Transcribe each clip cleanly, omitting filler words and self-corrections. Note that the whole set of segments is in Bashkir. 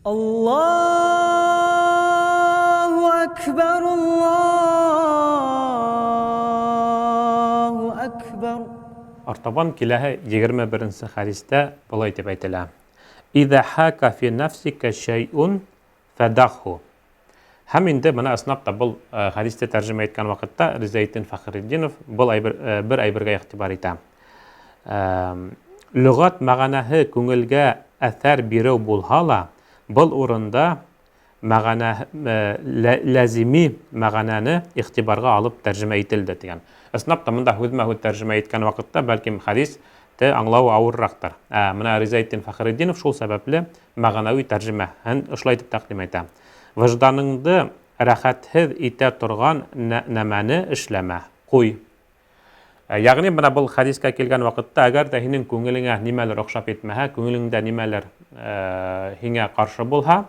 Аллаһу әкбәр, Аллаһу әкбәр. Артабан киләһе 21 нсе хәдистә болай дип әйтелә: Иза хака фи нафсика шәйун фәдаху. Һәм инде менә ысынлап та был хәдисте тәрҗемә иткән вакытта Ризаэтдин Фәхретдинов был әйбер, бер әйбергә игътибар итә. Лөгать мәгънәһе күңелгә әҫәр биреү булһа ла, был урында мәгънә ләзими мәгънәне игътибарга алып тәрҗемә ителде дигән. Ысынлап та монда һүҙмә-һүҙ тәрҗемә иткән вакытта бәлкем хәдис те аңлавы авыррактыр. Ә менә Ризаэтдин Фәхретдинов шул сәбәпле мәгънәви тәрҗемәһен ошолай итеп тәкъдим итә. Выжданыңды рәхәтһеҙ итә торған нәмәне эшләмә, куй. Ә, ягъни менә был хәдискә килгән вакытта, әгәр дә һинең күңелеңә нимәлер охшап етмәһә, күңелеңдә нимәлер э, һиңә каршы булһа,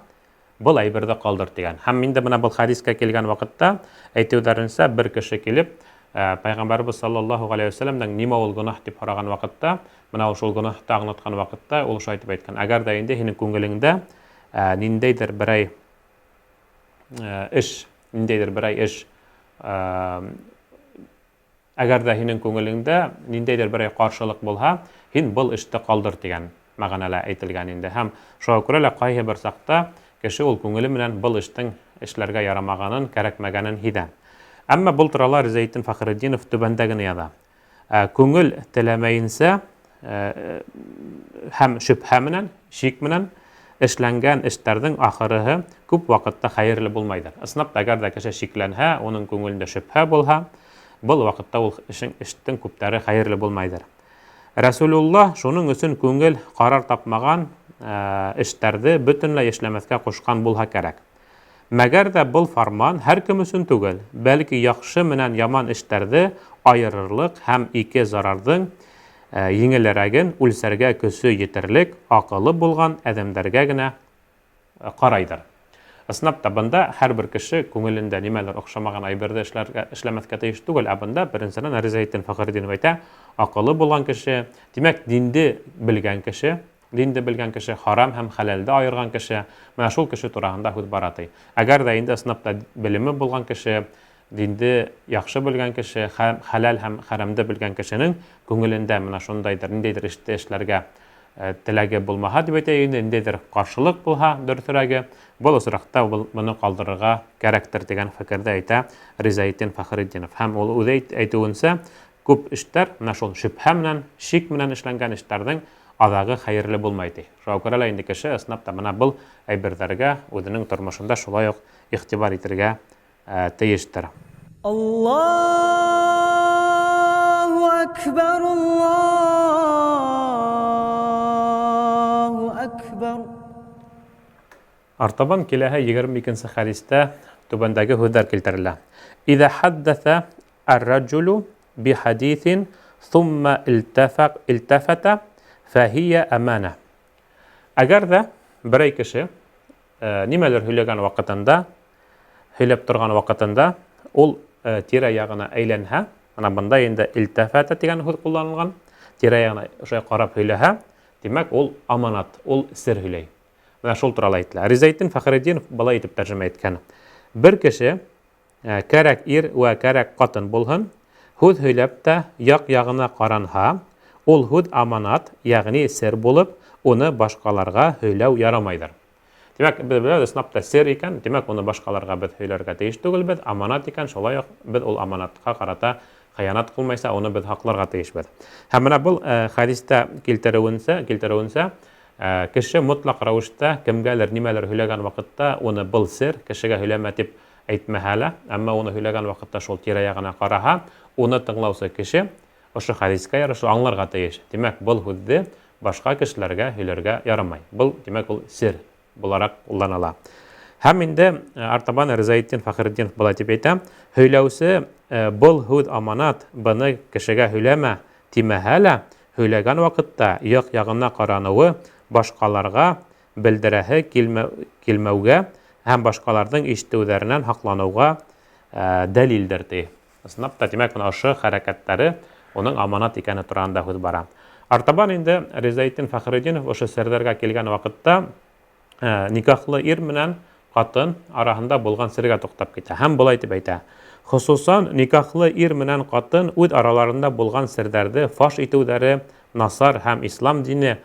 был әйберҙе ҡалдыр дигән. Һәм инде менә был хәдискә килгән вакытта әйтеүҙәренсә, бер кеше килеп, э, Пәйғәмбәрбеҙ саллаллаһу ғәләйһи вәсәләмдән нимә ул гонаһ дип һораған вакытта, менә ул шул гонаһты аңлатҡан вакытта ул шулай итеп әйткән. Әгәр дә инде һинең күңелеңдә э, ниндәйҙер берәй э, эш, ниндәйҙер берәй эш Әгәр дә һинең күңелеңдә ниндәйдер берәй каршылык булһа, һин был эште калдыр дигән мәгънәлә әйтелгән инде. Һәм шуңа күрә лә кайһы бер чакта кеше ул күңеле менән был эштең эшләргә ярамаганын, кәрәкмәгәнен һиҙә. Әмма был турала Ризаэтдин Фәхретдинов түбәндәгене яҙа. Ә күңел теләмәенсә һәм шөбһә менән, шик менән эшләнгән эштәрҙең ахырыһы күп ваҡытта хәйерле булмайҙыр. Ысынлап та, әгәр ҙә кеше шикләнһә, уның күңелендә шөбһә булһа, был ваҡытта ул эшең, эштең күптәре хәйерле булмайҙыр. Рәсүлулла шуның өсөн күңел ҡарар тапмаған эштәрҙе бөтөнләй эшләмәҫкә ҡушҡан булһа кәрәк. Мәгәр дә был фарман һәр кем өсөн түгел, бәлки яхшы менән яман эштәрҙе айырырлыҡ һәм ике зарарҙың еңелерәген үлсәргә көсө етерлек акылы булған әҙәмдәргә генә карайҙыр. Ысынлап та, бында һәр бер кеше күңелендә нимәлер оҡшамаған әйберҙе эшләргә, эшләмәҫкә тейеш түгел, ә бында беренсенән Ризаэтдин Фәхретдинов әйтә, акылы булған кеше, димәк, динде белгән кеше, Динде белгән кеше, харам һәм хәләлде аерган кеше, менә шул кеше тураһында һүҙ бара, ти. Әгәр ҙә инде ысынлап та белеме булған кеше, динде яҡшы белгән кеше, хәләл һәм хәрамды белгән кешенең күңелендә менә шундайдыр, ниндәйҙер эште эшләргә э, теләге булмаһа, дип әйтәйек инде, ниндәйҙер каршылык булһа, дөрөҫөрәге, был осракта моны калдырырга кәрәктер дигән фикерҙе әйтә Ризаэтдин Фәхретдинов. Һәм ул үҙе әйтеүенсә, Күп эштәр менә шул шөбһә менән, шик менән эшләнгән эштәрнең аҙағы хәерле булмай, ти. Шуға күрә лә инде кеше ысынлап та менә был әйберҙәргә үҙенең тормошонда шулай уҡ иғтибар итергә тейештер. Аллаһу әкбәр, Аллаһу әкбәр. Артабан киләһе 22 нсе хәдистә түбәндәге һүҙҙәр килтерелә. Иза хаддәҫә Ар-раджулю бихадиҫин сумма илтәфәтә фәһийә әмәнә. Әгәр дә берәй кеше э, нимәлер һөйләгән вакытында, һөйләп торган вакытында ул э, тирә-ягына әйләнһә, менә бында инде илтәфәтә дигән һүҙ кулланылган, тирә-ягына шулай карап һөйләһә, димәк, ул аманат, ул сер һөйләй. Менә шул турала әйтелә. Ризаэтдин Фәхретдинов былай итеп тәрҗемә иткән. Бер кеше Ә, кәрәк ир вә кәрәк катын булһын, һүҙ һөйләп тә як-ягына каранһа, ул һүҙ аманат, ягъни сер булып, уны башкаларга һөйләү ярамайҙыр. Димәк, беҙ беләбеҙ, ысынлап та сер икән, димәк, уны башкаларга беҙ һөйләргә тейеш түгелбеҙ, аманат икән, шулай уҡ беҙ ул аманатҡа ҡарата хыянат ҡылмайса, уны беҙ һаҡларға тейешбеҙ. Һәм менә был э, хәдистә килтереүенсә, килтереүенсә, э, кеше мотлаҡ рәүештә кемгәлер нимәлер һөйләгән ваҡытта уны был сер кешегә һөйләмә дип әйтмәһә лә, әмма уны һөйләгән вакытта шул тирә-ягына караһа, уны тыңлаусы кеше ошо хәдискә ярашлы аңларга тиеш. Димәк, был һүҙҙе башка кешеләргә һөйләргә ярамай. Был, димәк, ул сер буларак кулланыла. Һәм инде э, артабан Ризаэтдин Фәхретдинов былай дип әйтә: "Һөйләүсе э, был һүҙ аманат, быны кешегә һөйләмә тимәһә лә, һөйләгән вакытта як-ягына карануы башкаларга белдерәһе килмәүгә һәм башкаларның ишетеүҙәренән һаҡланыуға дәлилдер, ти. Ысынлап та, димәк, менә ошо хәрәкәттәре уның аманат икәне тураһында һүҙ бара. Артабан инде Ризаэтдин Фәхретдинов ошо серҙәргә килгән ваҡытта Никахлы ир менән ҡатын араһында булған сергә туҡтап китә һәм былай тип әйтә: хосусан никахлы ир менән ҡатын үҙ араларында булған серҙәрҙе фаш итеүҙәре насар һәм ислам дине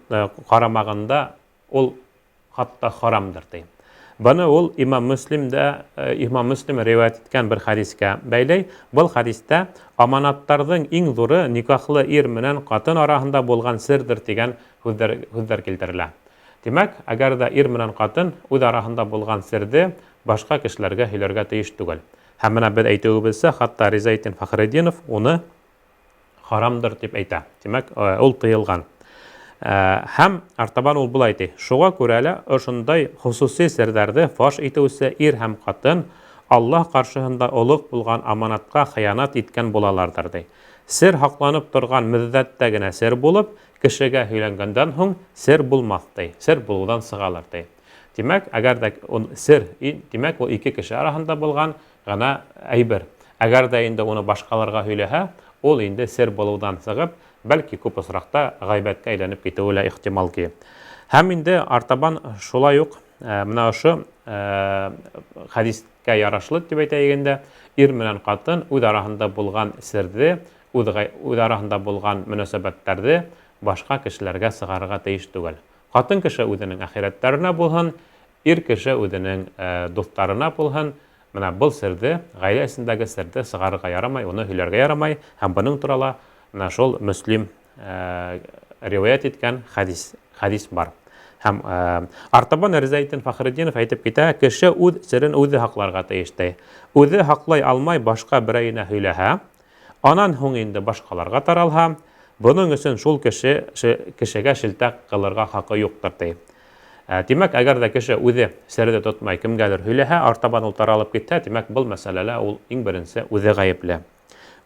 ҡарамағында ул хатта харамдыр, ти. Быны ул Имам Мөслимдә, Имам Мөслим риүәйәт иткән бер хәдискә бәйләй. Был хәдистә аманаттарҙың иң ҙуры никахлы ир менән ҡатын араһында булған серҙер тигән һүҙҙәр килтерелә. Тимәк, әгәр ҙә ир менән ҡатын үҙ араһында булған серҙе башҡа кешеләргә һөйләргә тейеш түгел. Һәм менә беҙ әйтеүебеҙсә, хатта Ризаэтдин Фәхретдинов уны харамдыр тип әйтә. Тимәк, ул тыйылған. Һәм артабан ул былай ти: шуға күрә лә ошондай хосуси серҙәрҙе фаш итеүсе ир һәм ҡатын Аллаһ ҡаршыһында олоҡ булған аманатҡа хыянат иткән булаларҙыр, ти. Сер һаҡланып торған мөҙҙәттә генә сер булып, кешегә һөйләнгәндән һуң сер булмаҫ, ти. Сер булыуҙан сығалыр, ти. Тимәк, әгәр ҙә сер, тимәк, ул ике кеше араһында булған ғына әйбер. Әгәр ҙә инде уны башҡаларға һөйләһә, ул инде сер булыуҙан сығып, бәлки күп осраҡта ғәйбәткә әйләнеп китеүе лә ихтимал ки. Һәм инде артабан шулай уҡ менә ошо хәдискә ярашлы тип әйтәйек инде, ир менән ҡатын үҙ араһында булған серҙе, үҙ араһында булған мөнәсәбәттәрҙе башҡа кешеләргә сығарырға тейеш түгел. Ҡатын кеше үҙенең әхирәттәренә булһын, ир кеше үҙенең дуҫтарына булһын, менә был серҙе, ғаилә эсендәге серҙе сығарырға ярамай, уны һөйләргә ярамай, һәм бының турала менә шул Мөслим риүәйәт иткән хәдис бар. Һәм артабан Ризаэтдин Фәхретдинов әйтеп китә, кеше үҙ серен үҙе һаҡларға тейеш, ти. Үҙе һаҡлай алмай башҡа берәйенә һөйләһә, анан һуң инде башҡаларға таралһа, бының өсөн шул кешегә шелтә ҡылырға хаҡы юҡтыр, ти. Тимәк, әгәр ҙә кеше үҙе серҙе тотмай кемгәлер һөйләһә, артабан ул таралып китһә, тимәк, был мәсьәләлә ул иң беренсе үҙе ғәйепле.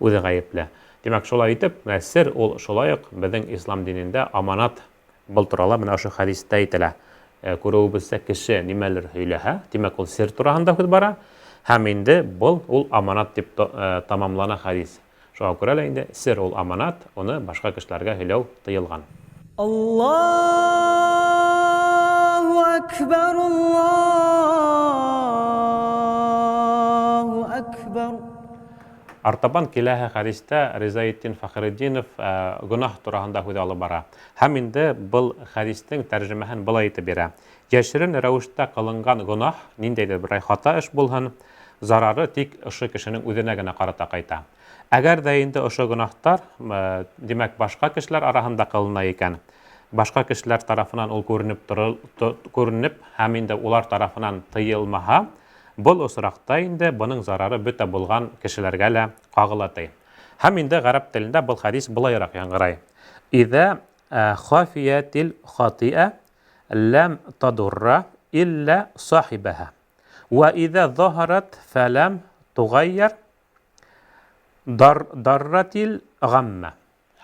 Үҙе ғәйепле. Тимәк, шулай итеп, менә сер ул шулай уҡ беҙҙең ислам динендә аманат. Был турала менә ошо хәдистә әйтелә. Күреүебеҙсә, кеше нимәлер һөйләһә, тимәк, ул сер тураһында һүҙ бара, һәм инде был ул аманат тип тамамлана хәдис. Шуға күрә лә инде сер ул аманат, уны башҡа кешеләргә һөйләү тыйылған. Аллаһу акбар, Аллаһу акбар. Артабан киләһе хәдистә Ризаэтдин Фәхретдинов гонаһ тураһында һүҙ алып бара. Һәм инде был хәдистең тәржемәһен былай итеп бирә. Йәшерен рәүештә ҡылынған гонаһ, ниндәйҙер берәй хата эш булһын, зарары тик ошо кешенең үҙенә генә ҡарата ҡайта. Әгәр ҙә инде ошо гонаһтар, тимәк, башҡа кешеләр араһында ҡылына икән, башҡа кешеләр тарафынан ул күренеп һәм инде улар тарафынан тыйылмаһа, был осраҡта инде бының зарары бөтә булған кешеләргә лә ҡағыла, ти. Һәм инде ғәрәп телендә был хәдис былайыраҡ яңғырай. Иҙә хафиятил хатиә ләм тадурра илля сахибаһа. Ва иҙә заһарат фәләм туғайяр дарратил ғамма.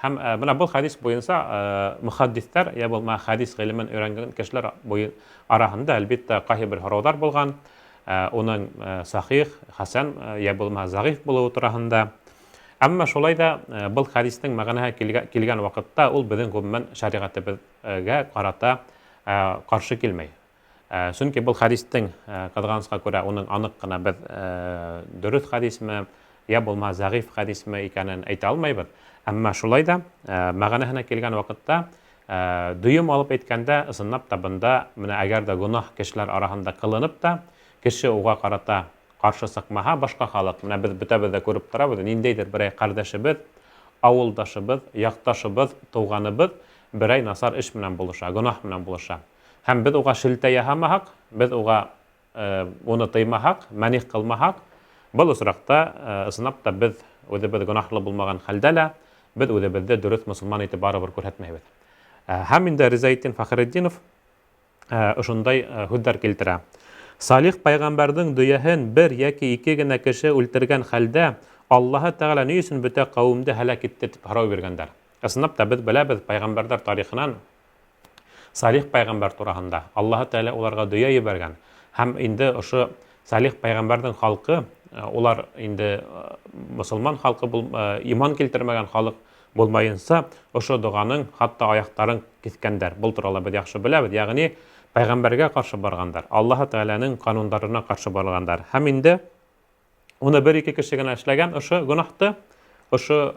Һәм бына был хәдис буйынса мөхәддистәр, йә булмаһа хәдис ғилемен өйрәнгән кешеләр араһында әлбиттә ҡайһы бер һорауҙар булған, уның сахих, хәсән, йә булмаһа зағиф булыуы тураһында. Әммә шулай ҙа был хәдистең мәғәнәһе килгән ваҡытта ул беҙҙең ғөмүмән шәриғәтебеҙгә ҡарата ҡаршы килмәй. Сөнки был хәдистең, ҡыҙғанысҡа күрә, уның аныҡ ҡына беҙ дөрөҫ хәдисме, йә булмаһа зәғиф хәдисме икәнен әйтә алмайбыҙ. Әммә шулай ҙа мәғәнәһенә килгән ваҡытта, дөйөм алып әйткәндә, ысынлап та бында менә әгәр ҙә гонаһ кешеләр араһында ҡылынып та, кеше уға ҡарата ҡаршы сыҡмаһа, башҡа халыҡ, менә беҙ бөтәбеҙ ҙә күреп торабыҙ, ниндәйҙер берәй ҡәрҙәшебеҙ, ауылдашыбыҙ, яҡташыбыҙ, туғаныбыҙ берәй насар эш менән булыша, гонаһ менән булыша. Һәм беҙ уға шелтә яһамаһаҡ, беҙ уға уны тыймаһаҡ, мәних ҡылмаһаҡ, был осраҡта ысынлап та беҙ үҙебеҙ гонаһлы булмаған хәлдә лә беҙ үҙебеҙҙе дөрөҫ мосолман итеп барыбер күрһәтмәйбеҙ. Һәм инде Ризаэтдин Фәхретдинов ошондай һүҙҙәр килтерә. Салих пайғамбарҙың дөйәһен бер йәки ике генә кеше үлтергән хәлдә Аллаһы Тәғәлә ни өсөн бөтә ҡәүемде һәләк итте тип һорау биргәндәр. Ысынлап та беҙ беләбеҙ пайғамбарҙар тарихынан Салих пайғамбар тураһында Аллаһы Тәғәлә уларға дөйә ебәргән. Һәм инде ошо Салих пайғамбарҙың халҡы, улар инде мосолман халҡы иман килтермәгән халыҡ булмайынса, ошо доғаның хатта аяҡтарын киҫкәндәр. Был турала беҙ яҡшы беләбеҙ. Йәғни Пәйғәмбәргә ҡаршы барғандар, Аллаһы Тәғәләнең ҡанундарына ҡаршы барғандар. Һәм инде уны бер-ике кеше генә эшләгән ошо гөнаһты, ошо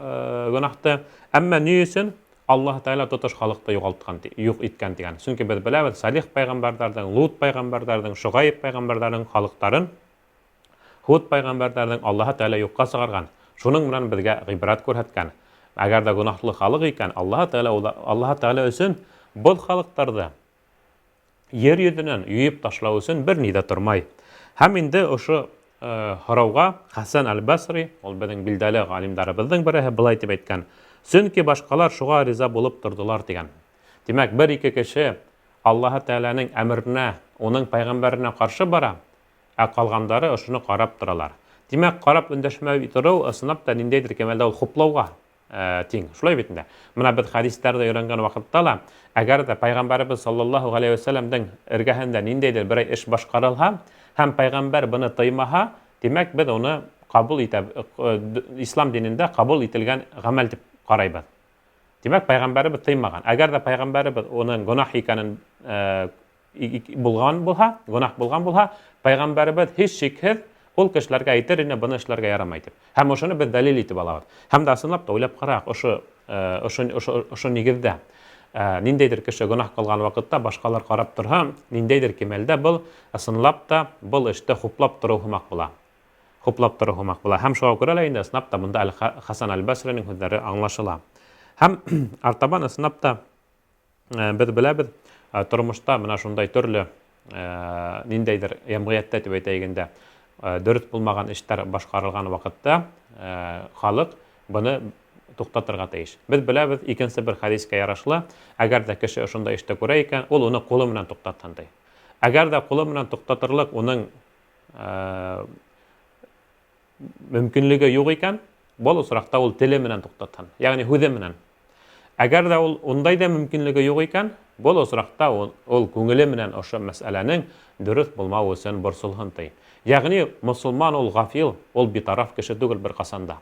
гөнаһты. Әммә ни өсөн Аллаһы Тәғәлә тотош халыҡты юғалтҡан, юҡ иткән тигән? Сөнки беҙ беләбеҙ, Салих пәйғәмбәрҙәрҙең, Лут пәйғәмбәрҙәрҙең, Шоғайб пәйғәмбәрҙәрҙең халыҡтарын, Һуд пәйғәмбәрҙәрҙең Аллаһы Тәғәлә юҡҡа сығарған. Шуның менән беҙгә ғибрәт күрһәткән. Әгәр ҙә гөнаһлы халыҡ икән, Аллаһы Тәғәлә Аллаһы Тәғәлә өсөн был халыҡтарҙы ер йөҙөнән юйып ташлау өсөн бер ни дә тормай. Һәм инде ошо һорауға Хәсән әл-Басри, ул беҙҙең билдәле ғалимдарыбыҙҙың береһе, былай тип әйткән: Сөнки башҡалар шуға риза булып торҙолар тигән. Тимәк, бер-ике кеше Аллаһы Тәғәләнең әмеренә, уның пәйғәмбәренә ҡаршы бара, ә ҡалғандары ошоно ҡарап торалар. Тимәк, ҡарап өндәшмәй тороу ысынлап та ниндәйҙер кимәлдә ул хуплауға тиң. Шулай бит инде. Мына беҙ хәдистәрҙе өйрәнгән ваҡытта ла, әгәр ҙә пәйғәмбәребеҙ саллаллаһу ғәләйһи вәсәләмдең эргәһендә ниндәйҙер берәй эш башҡарылһа һәм пәйғәмбәр быны тыймаһа, тимәк, беҙ уны ҡабул итә, ислам динендә ҡабул ителгән ғәмәл тип ҡарайбыҙ. Тимәк, пәйғәмбәребеҙ тыймаған. Әгәр ҙә пәйғәмбәребеҙ уның гонаһ икәнен булған булһа, гонаһ булған булһа, пәйғәмбәребеҙ һис шикһеҙ ул кешеләргә әйтер ине, быны эшләргә ярамай тип. Һәм ошоно беҙ дәлил итеп алабыҙ. Һәм дә ысынлап та уйлап ҡараҡ, ошо ошо ошо ошо нигеҙҙә ниндәйҙер кеше гонаһ ҡылған ваҡытта башҡалар ҡарап торһа, ниндәйҙер кимәлдә был ысынлап та был эште хуплап тороу һымаҡ була. Хуплап тороу һымаҡ була. Һәм шуға күрә лә инде ысынлап та бында Хасан әл-Басриның һүҙҙәре аңлашыла. Һәм артабан ысынлап та беҙ беләбеҙ, тормошта мына шундай төрлө ниндәйҙер йәмғиәттә тип әйтәйек инде, дөрөҫ булмаған эштәр башҡарылған ваҡытта халыҡ быны туҡтатырға тейеш. Беҙ беләбеҙ, икенсе бер хәдискә ярашлы, әгәр ҙә кеше ошондай эште күрә икән, ул уны ҡулы менән туҡтатһын ти. Әгәр ҙә ҡулы менән туҡтатырлыҡ уның мөмкинлеге юҡ икән, был осрақта ул теле менән туҡтатһын, ягъни һүҙе менән. Әгәр ҙә ул ундай ҙа мөмкинлеге юҡ икән, был осрақта ул, ул күңеле менән ошо мәсьәләнең дөрөҫ булмауы өсөн борсолһын ти. Ягъни мосолман ул гафил, ул битараф кеше түгел бер ҡасан да.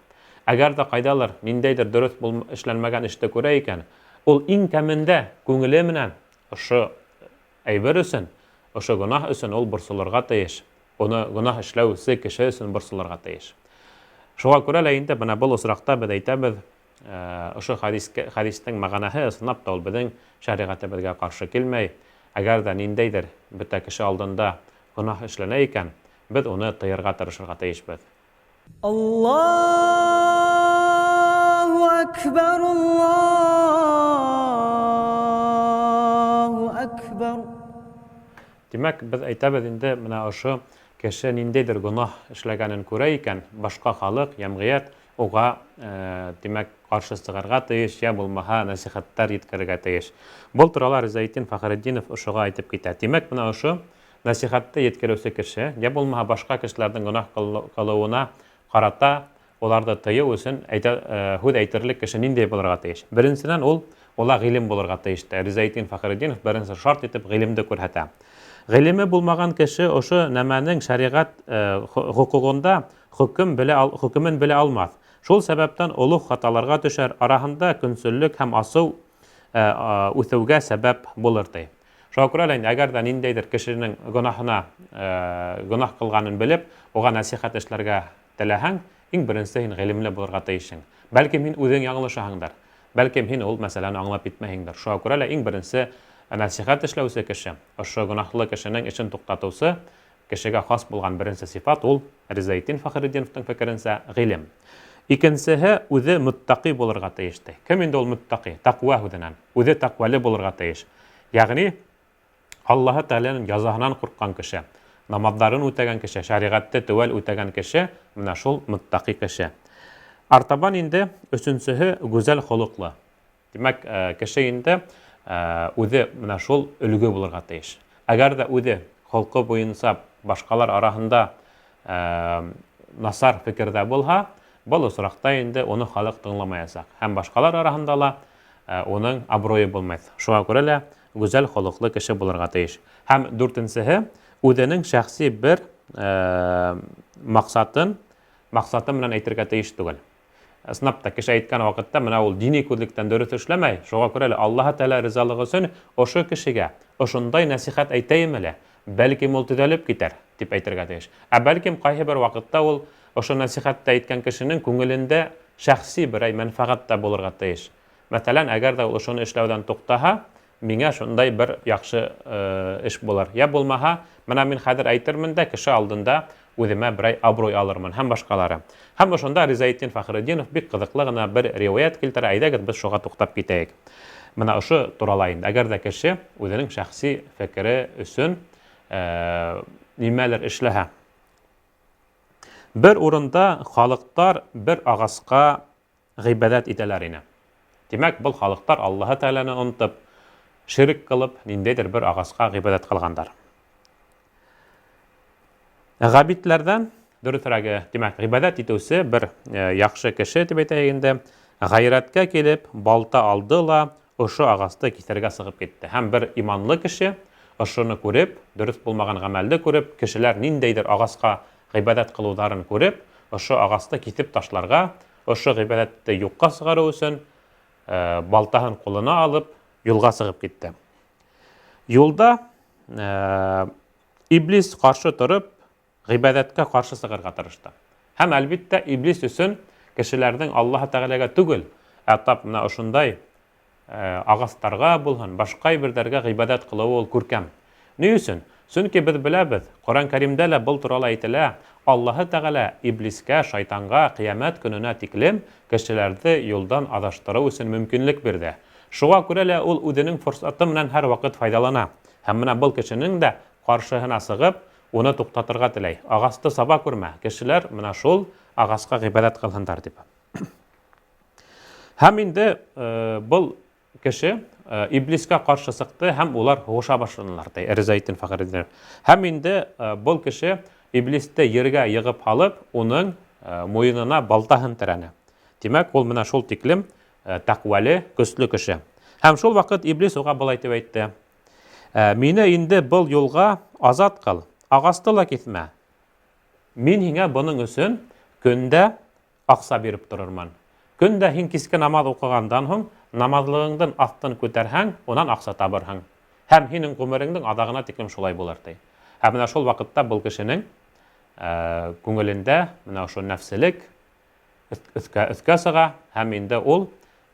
Әгәр ҙә ҡайҙалыр ниндәйҙер дөрөҫ эшләнмәгән эште күрә икән, ул иң кәмендә күңеле менән ошо әйбер өсөн, ошо гонаһ өсөн ул борсолорға тейеш. Уны гонаһ эшләүсе кеше өсөн борсолорға тейеш. Шуға күрә лә инде бына был осрақта беҙ әйтәбеҙ, ошо хәдистең мәғәнәһе ысынлап та ул беҙҙең шәриғәтебеҙгә ҡаршы килмәй. Әгәр ҙә ниндәйҙер бөтә кеше алдында гонаһ эшләнә икән, беҙ уны тыйырға тырышырға тейешбеҙ. Аллаһу әкбәр, Аллаһу әкбәр. Тимәк, беҙ әйтәбеҙ инде, мына ошо кеше ниндәйҙер гонаһ эшләгәнен күрә икән, башҡа халыҡ, йәмғиәт уға, тимәк, ҡаршы сығырға тейеш, йә булмаһа нәсихәттәр еткерергә тейеш. Был турала Ризаэтдин Фәхретдинов ошоға әйтеп китә. Тимәк, мына ошо нәсихәтте еткереүсе кеше, йә булмаһа башҡа кешеләрҙең гонаһ ҡылыуына ҡарата уларҙы тыйыу өсөн әйтә, һүҙ әйтерлек кеше ниндәй булырға тейеш? Беренсенән, ул ула ғилем булырға тейеш. Ризаэтдин Фәхретдинов беренсе шарт итеп ғилемде күрһәтә. Ғилеме булмаған кеше ошо нәмәнең шәриғәт хоҡуғында хөкөм белә, хөкөмөн белә алмаҫ. Шул сәбәптән олуғ хаталарға төшәр, араһында көнсөллөк һәм асыу үҫеүгә сәбәп булыр ти. Шуға күрә лә, әгәр ҙә ниндәйҙер кешенең гонаһына гонаһ ҡылғанын белеп, уға нәсихәт эшләргә теләһәң, иң беренсе һин ғилемле булырға тейешһең. Бәлкем һин үҙең яңылышаһыңдыр. Бәлкем һин ул мәсьәләне аңлап етмәйһеңдер. Шуға күрә лә иң беренсе нәсихәт эшләүсе кеше, ошо гонаһлы кешенең эшен туҡтатыусы кешегә хас булған беренсе сифат ул Ризаэтдин Фәхретдиновтың фекеренсә ғилем. Икенсеһе үҙе мөттаҡи булырға тейеш ти. Кем инде ул мөттаҡи? Тәҡүә һүҙенән. Үҙе тәҡүәле булырға тейеш. Ягъни Аллаһы Тәғәләнең язаһынан ҡурҡҡан кеше, намаҙҙарын үтәгән кеше, шәриғәтте теүәл үтәгән кеше, менә шул мөттаҡи кеше. Артабан инде өсөнсөһө гүзәл холоҡло. Тимәк, кеше инде үҙе менә шул өлгө булырға тейеш. Әгәр ҙә үҙе холҡо буйынса башҡалар араһында насар фекерҙә булһа, был осраҡта инде уны халыҡ тыңламаясаҡ. Һәм башҡалар араһында ла уның абруйы булмай. Шуға күрә лә гүзәл холоҡло кеше булырға тейеш. Һәм дүртенсеһе үҙенең шәхси бер маҡсатын маҡсаты менән әйтергә тейеш түгел. Ысынлап та кеше әйткән ваҡытта менә ул дини күҙлектән дөрөҫ эшләмәй, шуға күрә лә Аллаһы Тәғәлә ризалығы өсөн ошо кешегә ошондай нәсихәт әйтәйем әле, бәлкем ул төҙәлеп китәр, тип әйтергә тейеш. Ә бәлкем ҡайһы бер ваҡытта ул ошо нәсихәтте әйткән кешенең күңелендә шәхси берәй мәнфәғәт тә булырға тейеш. Мәҫәлән, әгәр ҙә ул ошоно эшләүҙән туҡтаһа, миңә шундай бер яҡшы эш булыр. Я булмаһа, менә мин хәҙер әйтермен дә кеше алдында үҙемә берәй абруй алырмын һәм башҡалары. Һәм ошонда Ризаэтдин Фәхретдинов бик ҡыҙыҡлы ғына бер риүәйәт килтерә. Әйҙәгеҙ, беҙ шуға туҡтап китәйек. Менә ошо турала инде. Әгәр ҙә кеше үҙенең шәхси фекере өсөн нимәлер эшләһә. Бер урында халыҡтар бер ағасҡа ғибәҙәт итәләр ине. Тимәк, был халыҡтар Аллаһы Тәғәләне онотоп, ширк ҡылып, ниндәйҙер бер ағасҡа ғибәҙәт ҡылғандар. Ғәбитләрҙән, дөрөҫөрәге, тимәк, ғибәҙәт итеүсе бер яҡшы кеше тип әйтәйек инде, ғәйрәткә килеп, балта алды ла ошо ағасты киҫергә сығып китте. Һәм бер иманлы кеше ошоно күреп, дөрөҫ булмаған ғәмәлде күреп, кешеләр ниндәйҙер ағасҡа ғибәҙәт ҡылыуҙарын күреп, ошо ағасты киҫеп ташларға, ошо ғибәҙәтте юҡҡа сығарыу өсөн балтаһын ҡулына алып, юлға сығып китте. Юлда иблис ҡаршы тороп, ғибәҙәткә ҡаршы сығырға тырышты. Һәм әлбиттә иблис өсөн кешеләрҙең Аллаһы Тәғәләгә түгел, ә тап менә ошондай ағастарға булһын, башҡа әйберҙәргә ғибәҙәт ҡылыуы ул күркәм. Ни өсөн? Сөнки беҙ беләбеҙ, Ҡоран Кәримдә лә был турала әйтелә, Аллаһы Тәғәлә иблискә, шайтанға ҡиәмәт көнөнә тиклем кешеләрҙе юлдан аҙаштырыу өсөн мөмкинлек бирҙе. Шуға күрә лә ул үҙенең форсаты менән һәр ваҡыт файҙалана. Һәм менә был кешенең дә ҡаршыһына сығып, уны туҡтатырға теләй. Ағасты саба күрмә, кешеләр менә шул ағасҡа ғибәҙәт ҡылһындар тип. Һәм инде был кеше иблискә ҡаршы сыҡты һәм улар һуғыша башланылар, ти Ризаэтдин Фәхретдинов. Һәм инде был кеше иблисте ергә йығып һалып, уның муйынына балтаһын терәне. Тимәк, ул менә шул тиклем тәҡүәле, көслө кеше. Һәм шул ваҡыт иблис уға былай тип әйтте: Мине инде был юлға азат ҡыл, ағасты ла киҫмә. Мин һиңә бының өсөн көндә аҡса биреп торорман. Көндә һин киске намаҙ уҡығандан һуң намаҙлығыңдың аҫтын күтәрһәң, унан аҡса табырһың. Һәм һинең ғүмереңдең аҙағына тиклем шулай булыр, ти. Һәм менә шул ваҡытта был кешенең күңелендә менә ошо нәфселек өҫкә сыға, һәм инде ул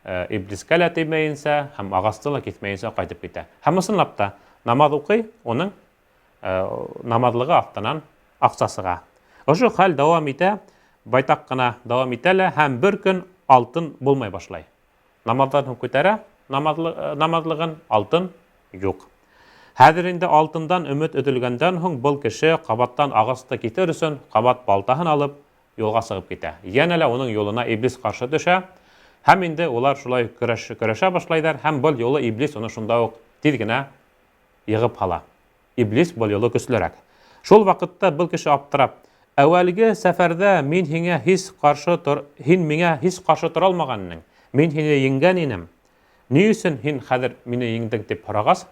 иблискә лә теймәйенсә һәм ағасты ла киҫмәйенсә ҡайтып китә. Һәм ысынлап та намаҙ уҡый, уның намаҙлығы аҫтынан аҡса сыға. Ошо хәл дауам итә, байтаҡ ҡына дауам итә лә, һәм бер көн алтын булмай башлай. Намаҙҙан һуң күтәрә намаҙлығын, алтын юҡ. Хәҙер инде алтындан өмөт өҙөлгәндән һуң был кеше ҡабаттан ағасты киҫер өсөн ҡабат балтаһын алып юлға сығып китә. Йәнә лә уның юлына иблис ҡаршы төшә. Һәм инде улар шулай көрәшә башлайҙар, һәм был юлы иблис уны шунда уҡ тиҙ генә йығып һала. Иблис был юлы көслөрәк. Шул ваҡытта был кеше аптырап, әүәлге сәфәрҙә мин һиңә һис ҡаршы тор, һин миңә һис ҡаршы тора алмаған инең. Мин һине еңгән инем. Ни өсөн һин хәҙер мине еңдең тип һорағас,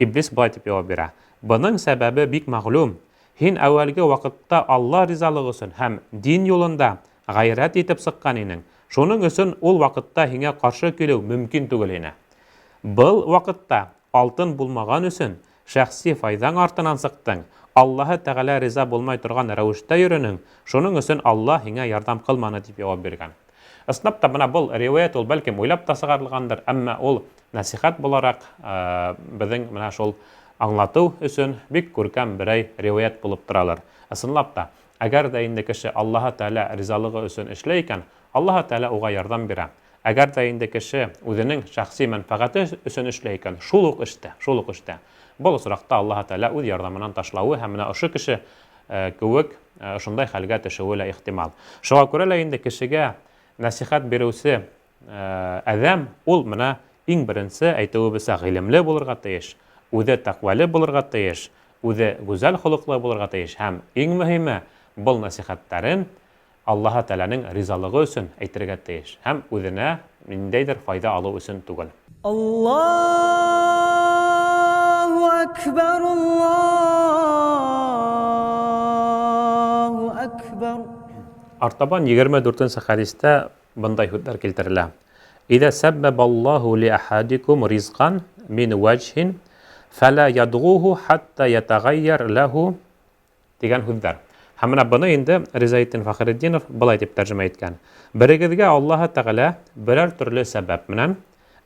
иблис былай тип яуап бирә: Бының сәбәбе бик мәғлүм. Һин әүәлге ваҡытта Алла ризалығы өсөн һәм дин юлында ғәйрәт итеп сыҡҡан инең. Шуның өсөн ул ваҡытта һиңә ҡаршы килеү мөмкин түгел ине. Был ваҡытта алтын булмаған өсөн шәхси файҙаң артынан сыҡтың. Аллаһы Тәғәлә риза булмай торған рәүештә йөрөнөң. Шуның өсөн Аллаһ һиңә ярҙам ҡылманы, тип яуап биргән. Ысынлап та бына был риүәйәт ул бәлкем уйлап та сығарылғандыр, әммә ул нәсихәт булараҡ беҙҙең менә шул аңлатыу өсөн бик күркәм берәй риүәйәт булып торалыр. Ысынлап та, әгәр ҙә инде кеше Аллаһы Тәғәлә ризалығы өсөн эшләй икән, Аллаһы Тәғәлә уға ярҙам бирә. Әгәр ҙә инде кеше үҙенең шәхси мәнфәғәте өсөн эшләй икән, шул уҡ эштә. Был осраҡта Аллаһы Тәғәлә үҙ ярҙамынан ташлауы һәм менә ошо кеше кеүек ошондай хәлгә төшөүе лә ихтимал. Шуға күрә лә инде кешегә нәсихәт биреүсе әҙәм ул менә иң беренсе әйтеүебеҙсә ғилемле булырға тейеш, үҙе тәҡүәле булырға тейеш, үҙе гүзәл холоҡло булырға тейеш һәм иң мөһиме был нәсихәттәрен Аллаһы Тәғәләнең ризалығы өсөн әйтергә тейеш һәм үҙенә ниндәйҙер файҙа алыу өсөн түгел. Аллаһу акбар, Аллаһу акбар. Артабан егерме дүртенсе хәдистә бындай һүҙҙәр килтерелә. Иҙә сәббәбаллаһу ли ахадикум ризҡан мин вәҗһин фәлә ядғуһу хатта ятағайяр ләһу тигән һүҙҙәр. Һәм менә быны инде Ризаэтдин Фәхретдинов былай тип тәржемә иткән. Берегеҙгә Аллаһы Тәғәлә берәр төрлө сәбәп менән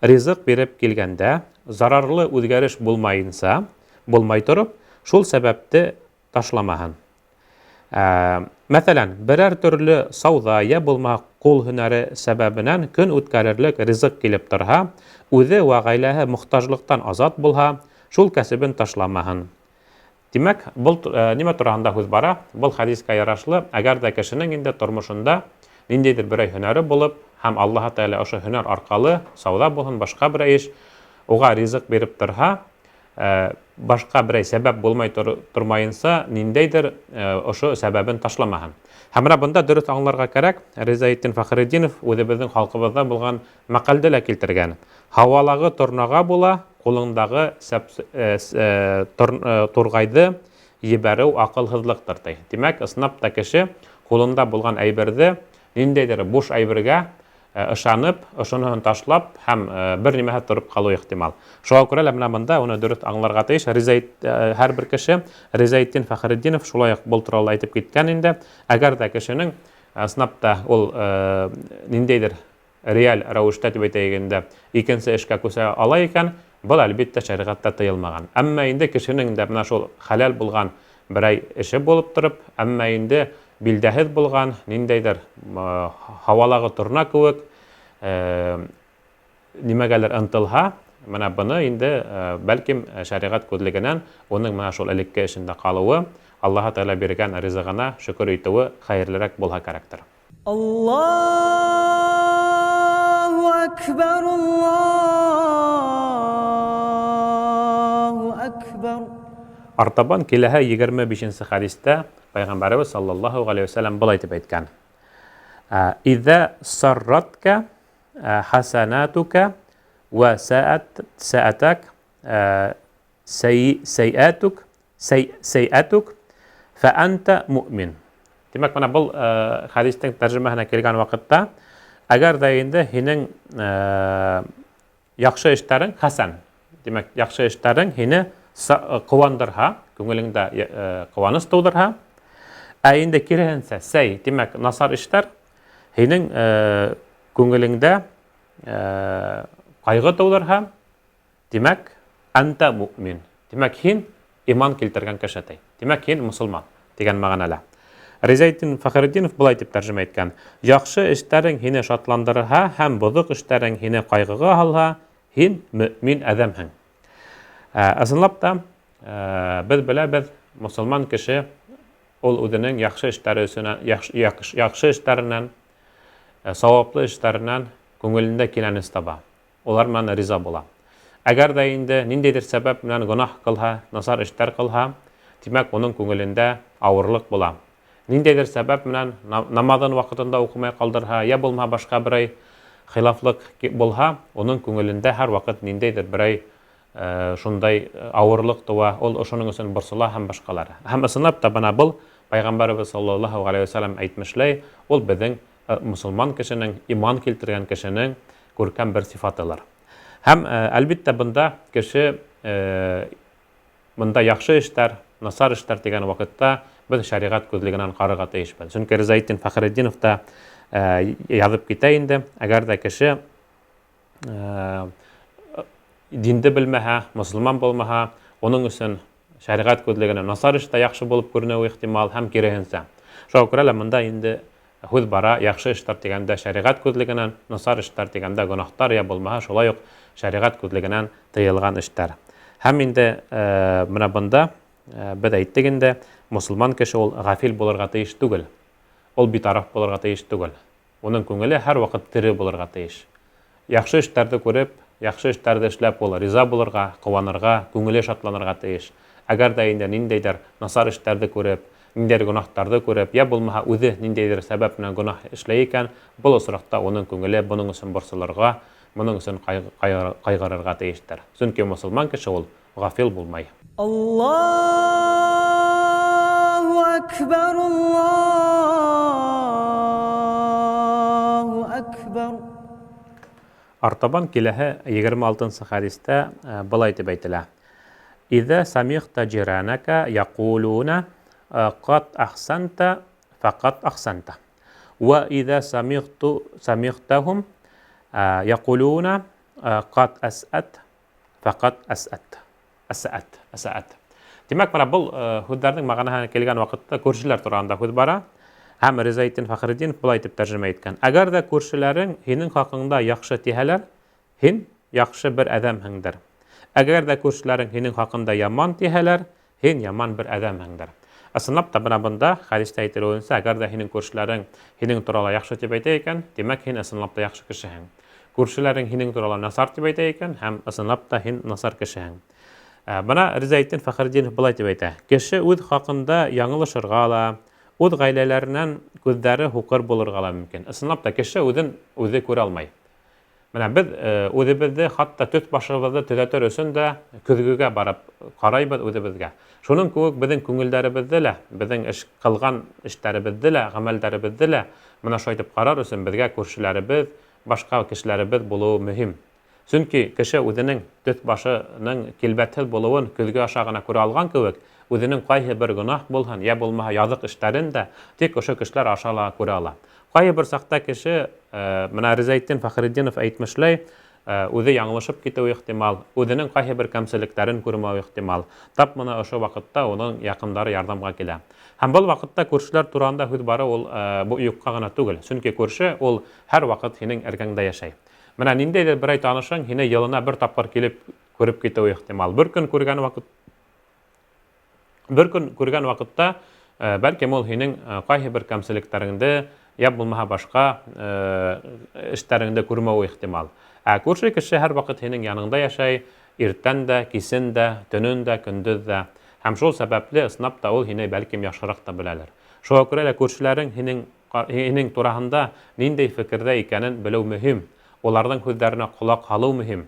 ризыҡ биреп килгәндә, зарарлы үҙгәреш булмайынса, булмай тороп, шул сәбәпте ташламаһын. Мәҫәлән, берәр төрлө сауҙа йә булмаһа ҡул һөнәре сәбәбенән көн үткәрерлек ризыҡ килеп торһа, үҙе вә ғаиләһе мохтажлыҡтан азат булһа, шул кәсебен ташламаһын. Тимәк, был нимә тураһында һүҙ бара? Был хәдискә ярашлы, әгәр ҙә кешенең инде тормошонда ниндәйҙер берәй һөнәре булып, һәм Аллаһы Тәғәлә ошо һөнәр арҡалы сауҙа булһын, башҡа берәй эш, уға ризыҡ биреп торһа, башҡа берәй сәбәп булмай тормайынса, ниндәйҙер ошо сәбәбен ташламаһын. Һәм менә бында дөрөҫ аңларға кәрәк, Ризаэтдин Фәхретдинов үҙебеҙҙең халҡыбыҙҙа булған мәҡәлде лә килтергән. Һауалағы торнаға була, ҡулыңдағы турғайҙы ебәреү аҡылһыҙлыҡтыр ти. Тимәк, ысынлап та кеше ҡулында булған әйберҙе ниндәйҙер буш әйбергә ышанып, ошоноһон ташлап һәм бер нимәһе тороп ҡалыуы ихтимал. Шуға күрә лә менә бында уны дөрөҫ аңларға тейеш. Һәр бер кеше Ризаэтдин Фәхретдинов шулай уҡ был турала әйтеп киткән инде. Әгәр ҙә кешенең ысынлап та ул ниндәйҙер реаль рәүештә тип әйтәйек инде, икенсе эшкә күсә ала икән, был әлбиттә шәриғәттә тыйылмаған. Әммә инде кешенең дә менә шул хәләл булған берәй эше булып тороп, әммә инде билдәһеҙ булған ниндәйҙер һауалағы торна кеүек нимәгәлер ынтылһа, менә быны инде бәлкем шәриғәт күҙлегенән уның менә шул элекке эшендә ҡалыуы, Аллаһы Тәғәлә биргән ризығына шөкөр итеүе хәйерлерәк булһа кәрәктер. Аллаһу акбар, Аллаһу акбар. Артабан киләһе егерме бишенсе хәдистә Пәйғәмбәребеҙ саллаллаһу ғәләйһи вәсәләм былай тип әйткән. Иҙә сарратка хасанатука ва саатак сәйәтук, сәйәтук фә анта муъмин. Тимәк, менә был хәдистең тәржемәһенә килгән ваҡытта, әгәр ҙә инде һинең яҡшы эштәрең хәсән, тимәк, яҡшы эштәрең һине ҡыуандырһа, күңелеңдә ҡыуаныс тыуҙырһа, ә инде киреһенсә, сәй, тимәк, насар эштәр һинең күңелеңдә ҡайғы тыуҙырһа, тимәк, анта муъмин. Тимәк, һин иман килтергән кеше ти. Тимәк, һин мосолман тигән мәғәнәлә. Ризаэтдин Фәхретдинов былай тип тәржемә иткән. Яҡшы эштәрең һине шатландырһа һәм боҙоҡ эштәрең һине ҡайғыға һалһа, һин мөмин әҙәмһең. Ысынлап та, беҙ беләбеҙ, мосолман кеше ул үҙенең яҡшы эштәре өсөн, яҡшы эштәренән, сауаплы эштәренән күңелендә кинәнес таба. Улар менән риза була. Әгәр ҙә инде ниндәйҙер сәбәп менән гонаһ ҡылһа, насар эштәр ҡылһа, тимәк, уның күңелендә ауырлыҡ була. Ниндәйҙер сәбәп менән намаҙын ваҡытында уҡымай ҡалдырһа, йә булмаһа башҡа берәй хилафлыҡ булһа, уның күңелендә һәр ваҡыт ниндәйҙер берәй шундай ауырлыҡ тыуа, ул ошоноң өсөн борсола һәм башҡалар. Һәм ысынлап та бына был Пәйғәмбәребеҙ саллаллаһу ғәләйһи вәсәләм әйтмешләй, ул беҙҙең мосолман кешенең, иман килтергән кешенең күркәм бер сифатылыр. Һәм әлбиттә бында кеше бында яҡшы эштәр, насар эштәр тигән ваҡытта беҙ шәриғәт күҙлегенән ҡарарға тейешбеҙ. Сөнки Ризаэтдин Фәхретдинов та яҙып китә инде, әгәр ҙә кеше динде белмәһә, мосолман булмаһа, уның өсөн шәриғәт күҙлегенән насар эш тә яҡшы булып күренеүе ихтимал һәм киреһенсә. Шуға күрә лә бында инде һүҙ бара яҡшы эштәр тигәндә шәриғәт күҙлегенән, насар эштәр тигәндә гонаһтар я булмаһа шулай уҡ шәриғәт күҙлегенән тыйылған эштәр. Һәм инде бына бында беҙ әйттек инде, мосолман кеше ул ғафил булырға тейеш түгел. Ул битараф булырға тейеш түгел. Уның күңеле һәр ваҡыт тере булырға тейеш. Яҡшы эштәрҙе күреп, яҡшы эштәрҙе эшләп ул риза булырға, ҡыуанырға, күңеле шатланырға тейеш. Әгәр ҙә инде ниндәйҙер насар эштәрҙе күреп, ниндәйҙер гонаһтарҙы күреп, йә булмаһа үҙе ниндәйҙер сәбәп менән гонаһ эшләй икән, был осраҡта уның күңеле бының өсөн борсолорға, бының өсөн ҡайғырырға тейештер. Сөнки мосолман кеше ул ғафил булмай. Аллаһу акбар, Аллаһу أكبر. Артабан киләһе 26-нсы хәдистә былай тип әйтелә. Иҙә самихта джиранака яҡулуна ҡат ахсанта фақат ахсанта. Ва иҙә самихту самихтахум яҡулуна ҡат әсәт фақат әсәт. Әсәт, әсәт. Тимәк, бына был һүҙҙәрҙең мәғәнәһенә килгән ваҡытта күршеләр тураһында һүҙ бара. Һәм Ризаэтдин Фәхретдинов былай итеп тәржемә иткән. Әгәр ҙә күршеләрең һинең хаҡыңда яҡшы тиһәләр, һин яҡшы бер әҙәмһеңдер. Әгәр ҙә күршеләрең һинең хаҡында яман тиһәләр, һин яман бер әҙәмһеңдер. Ысынлап та бына бында хәдистә әйтелеүенсә, әгәр ҙә һинең күршеләрең һинең турала яҡшы тип әйтә икән, тимәк һин ысынлап та яҡшы кешеһең. Күршеләрең һинең турала насар тип әйтә икән, һәм ысынлап та һин насар кешеһең. Бына Ризаэтдин Фәхретдинов былай тип әйтә. Кеше үҙ хаҡында яңылышырға ла, үҙ ғаиләләренән күҙҙәре һуҡыр булырға ла мөмкин. Ысынлап та кеше үҙен үҙе күрә алмай. Бына беҙ үҙебеҙҙе, хатта төҫ башыбыҙҙы төҙәтер өсөн дә көҙгөгә барып ҡарайбыҙ үҙебеҙгә. Шуның кеүек беҙҙең күңелдәребеҙҙе лә, беҙҙең эш ҡылған эштәребеҙҙе лә, ғәмәлдәребеҙҙе лә бына шулай итеп ҡарар өсөн беҙгә күршеләребеҙ, башҡа кешеләребеҙ булыуы мөһим. Сөнки кеше үҙенең төҫ башының килбәтһеҙ булыуын көҙгө аша ғына күрә алған кеүек, үҙенең ҡайһы бер гонаһ булһын, йә булмаһа яҙыҡ эштәрен дә тик ошо кешеләр аша ла күрә ала. Ҡайһы бер саҡта кеше, бына Ризаэтдин Фәхретдинов әйтмешләй, үҙе яңылышып китеүе ихтимал, үҙенең ҡайһы бер кәмселектәрен күрмәүе ихтимал. Тап бына ошо ваҡытта уның яҡындары ярҙамға килә. Һәм был ваҡытта күршеләр тураһында һүҙ барыу ул бу юҡҡа ғына түгел. Сөнки күрше ул һәр ваҡыт һинең эргәңдә йәшәй. Бына ниндәйҙер берәй танышың һине йылына бер тапҡыр килеп күреп китеүе ихтимал. Бер көн күргән ваҡыт, бер көн күргән ваҡытта, бәлкем ул һинең ҡайһы бер кәмселектәреңде, йә булмаһа башҡа эштәреңде күрмәүе ихтимал. Ә күрше кеше һәр ваҡыт һинең яныңда йәшәй, иртән дә, кисен дә, төнөн дә, көндөҙ ҙә. Һәм шул сәбәпле ысынлап та ул һине бәлкем яҡшыраҡ та беләлер. Шуға күрә лә күршеләрең һинең тураһында ниндәй фекерҙә икәнен белеү мөһим. Уларҙың һүҙҙәренә ҡолаҡ һалыу мөһим.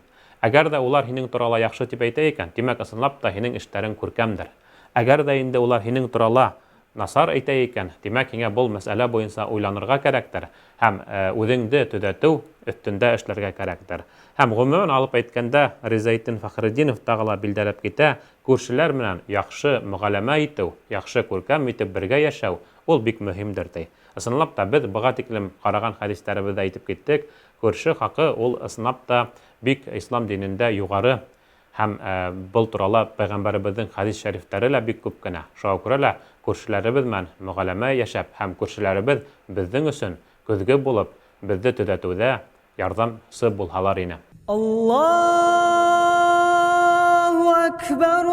Әгәр ҙә улар һинең турала яҡшы тип әйтә икән, тимәк ысынлап та һинең эштәрең күркәмдер. Әгәр ҙә инде улар һинең турала насар әйтә икән, тимәк һиңә был мәсьәлә буйынса уйланырға кәрәктер һәм үҙеңде төҙәтеү өҫтөндә эшләргә кәрәктер. Һәм ғөмүмән алып әйткәндә, Ризаэтдин Фәхретдинов тағы ла билдәләп китә, күршеләр менән яҡшы мөғәләмә итеү, яҡшы күркәм итеп бергә йәшәү ул бик мөһимдер ти. Ысынлап та беҙ быға тиклем ҡараған хәдистәребеҙҙә әйтеп киттек, күрше хаҡы ул ысынлап та бик ислам динендә юғары һәм был турала пәйғәмбәребеҙҙең хәдис шәрифтәре лә бик күп кенә. Шуға күрә лә күршеләребеҙ менән мөғәләмә йәшәп һәм күршеләребеҙ беҙҙең өсөн көҙгө булып, беҙҙе төҙәтеүҙә ярҙамсы булһалар ине. Аллаһу акбар,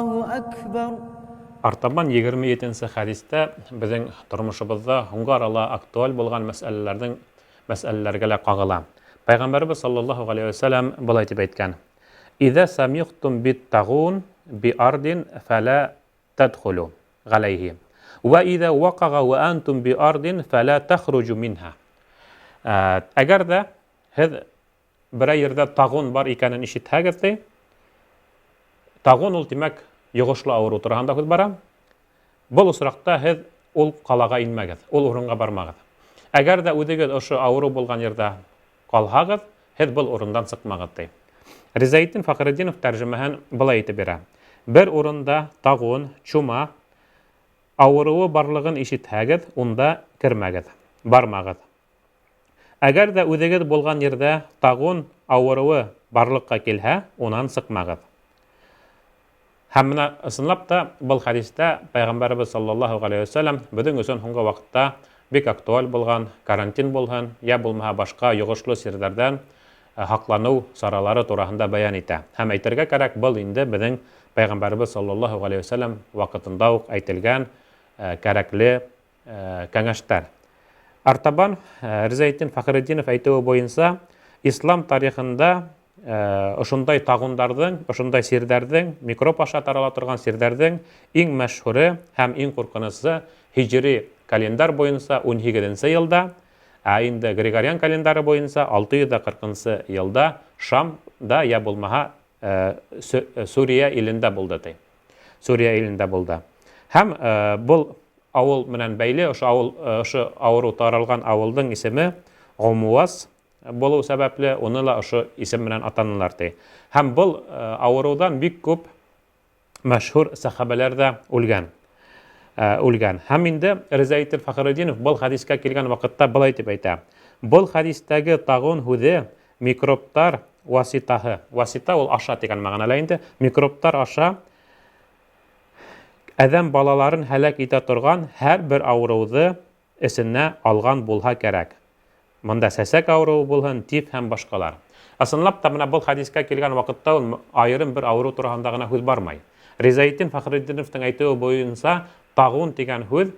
Аллаһу акбар. Артабан 27-нсе хәдистә беҙҙең тормошобоҙҙа һуңғы арала актуаль булған мәсьәләләргә лә ҡағыла. Пәйғәмбәребеҙ саллаллаһу ғәләйһи вә сәлләм былай тип әйткән: Иҙә самиғтум бит-тағун би ардин фәлә тадхулу ғәләйһи ва иҙә ваҡаға ва антум би ардин фәлә тахруджу минһа. Әгәр ҙә һеҙ берәй ерҙә тағун бар икәнен ишетһәгеҙ, ти, тағун ул тимәк йоғошло ауырыу тураһында һүҙ бара. Был осраҡта һеҙ ул ҡалаға инмәгеҙ, ул урынға бармағыҙ. Әгәр ҙә үҙегеҙ ошо ауырыу булған ерҙә ҡалһағыҙ, һеҙ был урындан сыҡмағыҙ, ти. Ризаэтдин Фәхретдинов тәржемәһен былай итеп бирә: Бер урында тағун, чума ауырыуы барлығын ишетһәгеҙ, унда кермәгеҙ, бармағыҙ. Әгәр ҙә үҙегеҙ булған ерҙә тағун ауырыуы барлыҡҡа килһә, унан сыҡмағыҙ. Һәм бына ысынлап та был хәдистә Пәйғәмбәребеҙ саллаллаһу ғәләйһи вә сәлләм беҙҙең өсөн һуңғы ваҡытта бик актуаль булған карантин булһын, йә булмаһа башҡа йоғошло сирҙәрҙән һаҡланыу саралары тураһында бәйән итә. Һәм әйтергә кәрәк, был инде беҙҙең Пәйғәмбәребеҙ саллаллаһу ғәләйһи вә сәлләм ваҡытында уҡ әйтелгән кәрәкле кәңәштәр. Артабан Ризаэтдин Фәхретдинов әйтеүе буйынса, ислам тарихында ошондай тағундарҙың, ошондай сирҙәрҙең, микроб аша тарала торған сирҙәрҙең иң мәшһүре һәм иң ҡурҡынысы һижри календар буйынса ун һигеҙенсе йылда, ә инде Григориан календары буйынса алты йөҙ ҙә ҡырҡынсы йылда Шамда йә булмаһа Сүрия илендә булды, ти. Сүрия илендә булды. Һәм был ауыл менән бәйле, ошо ауыл, ошо ауырыу таралған ауылдың исеме Ғумуас булыу сәбәпле, уны ла ошо исем менән атанылар, ти. Һәм был ауырыуҙан бик күп мәшһүр сәхәбәләр ҙә үлгән. Үлгән. Һәм инде Ризаэтдин Фәхретдинов был хәдискә килгән ваҡытта былай тип әйтә: был хәдистәге тағун һүҙе микробтар васитаһы. Васита ул аша тигән мәғәнәлә инде. Микробтар аша әҙәм балаларын һәләк итә торған һәр бер ауырыуҙы эсенә алған булһа кәрәк. Мында сәсәк ауырыуы булһын, тиф һәм башҡалар. Ысынлап та, бына был хәдискә килгән ваҡытта ул айырым бер ауырыу тураһында ғына һүҙ бармай. Ризаэтдин Фәхретдиновтың әйтеүе буйынса тағун тигән һүҙ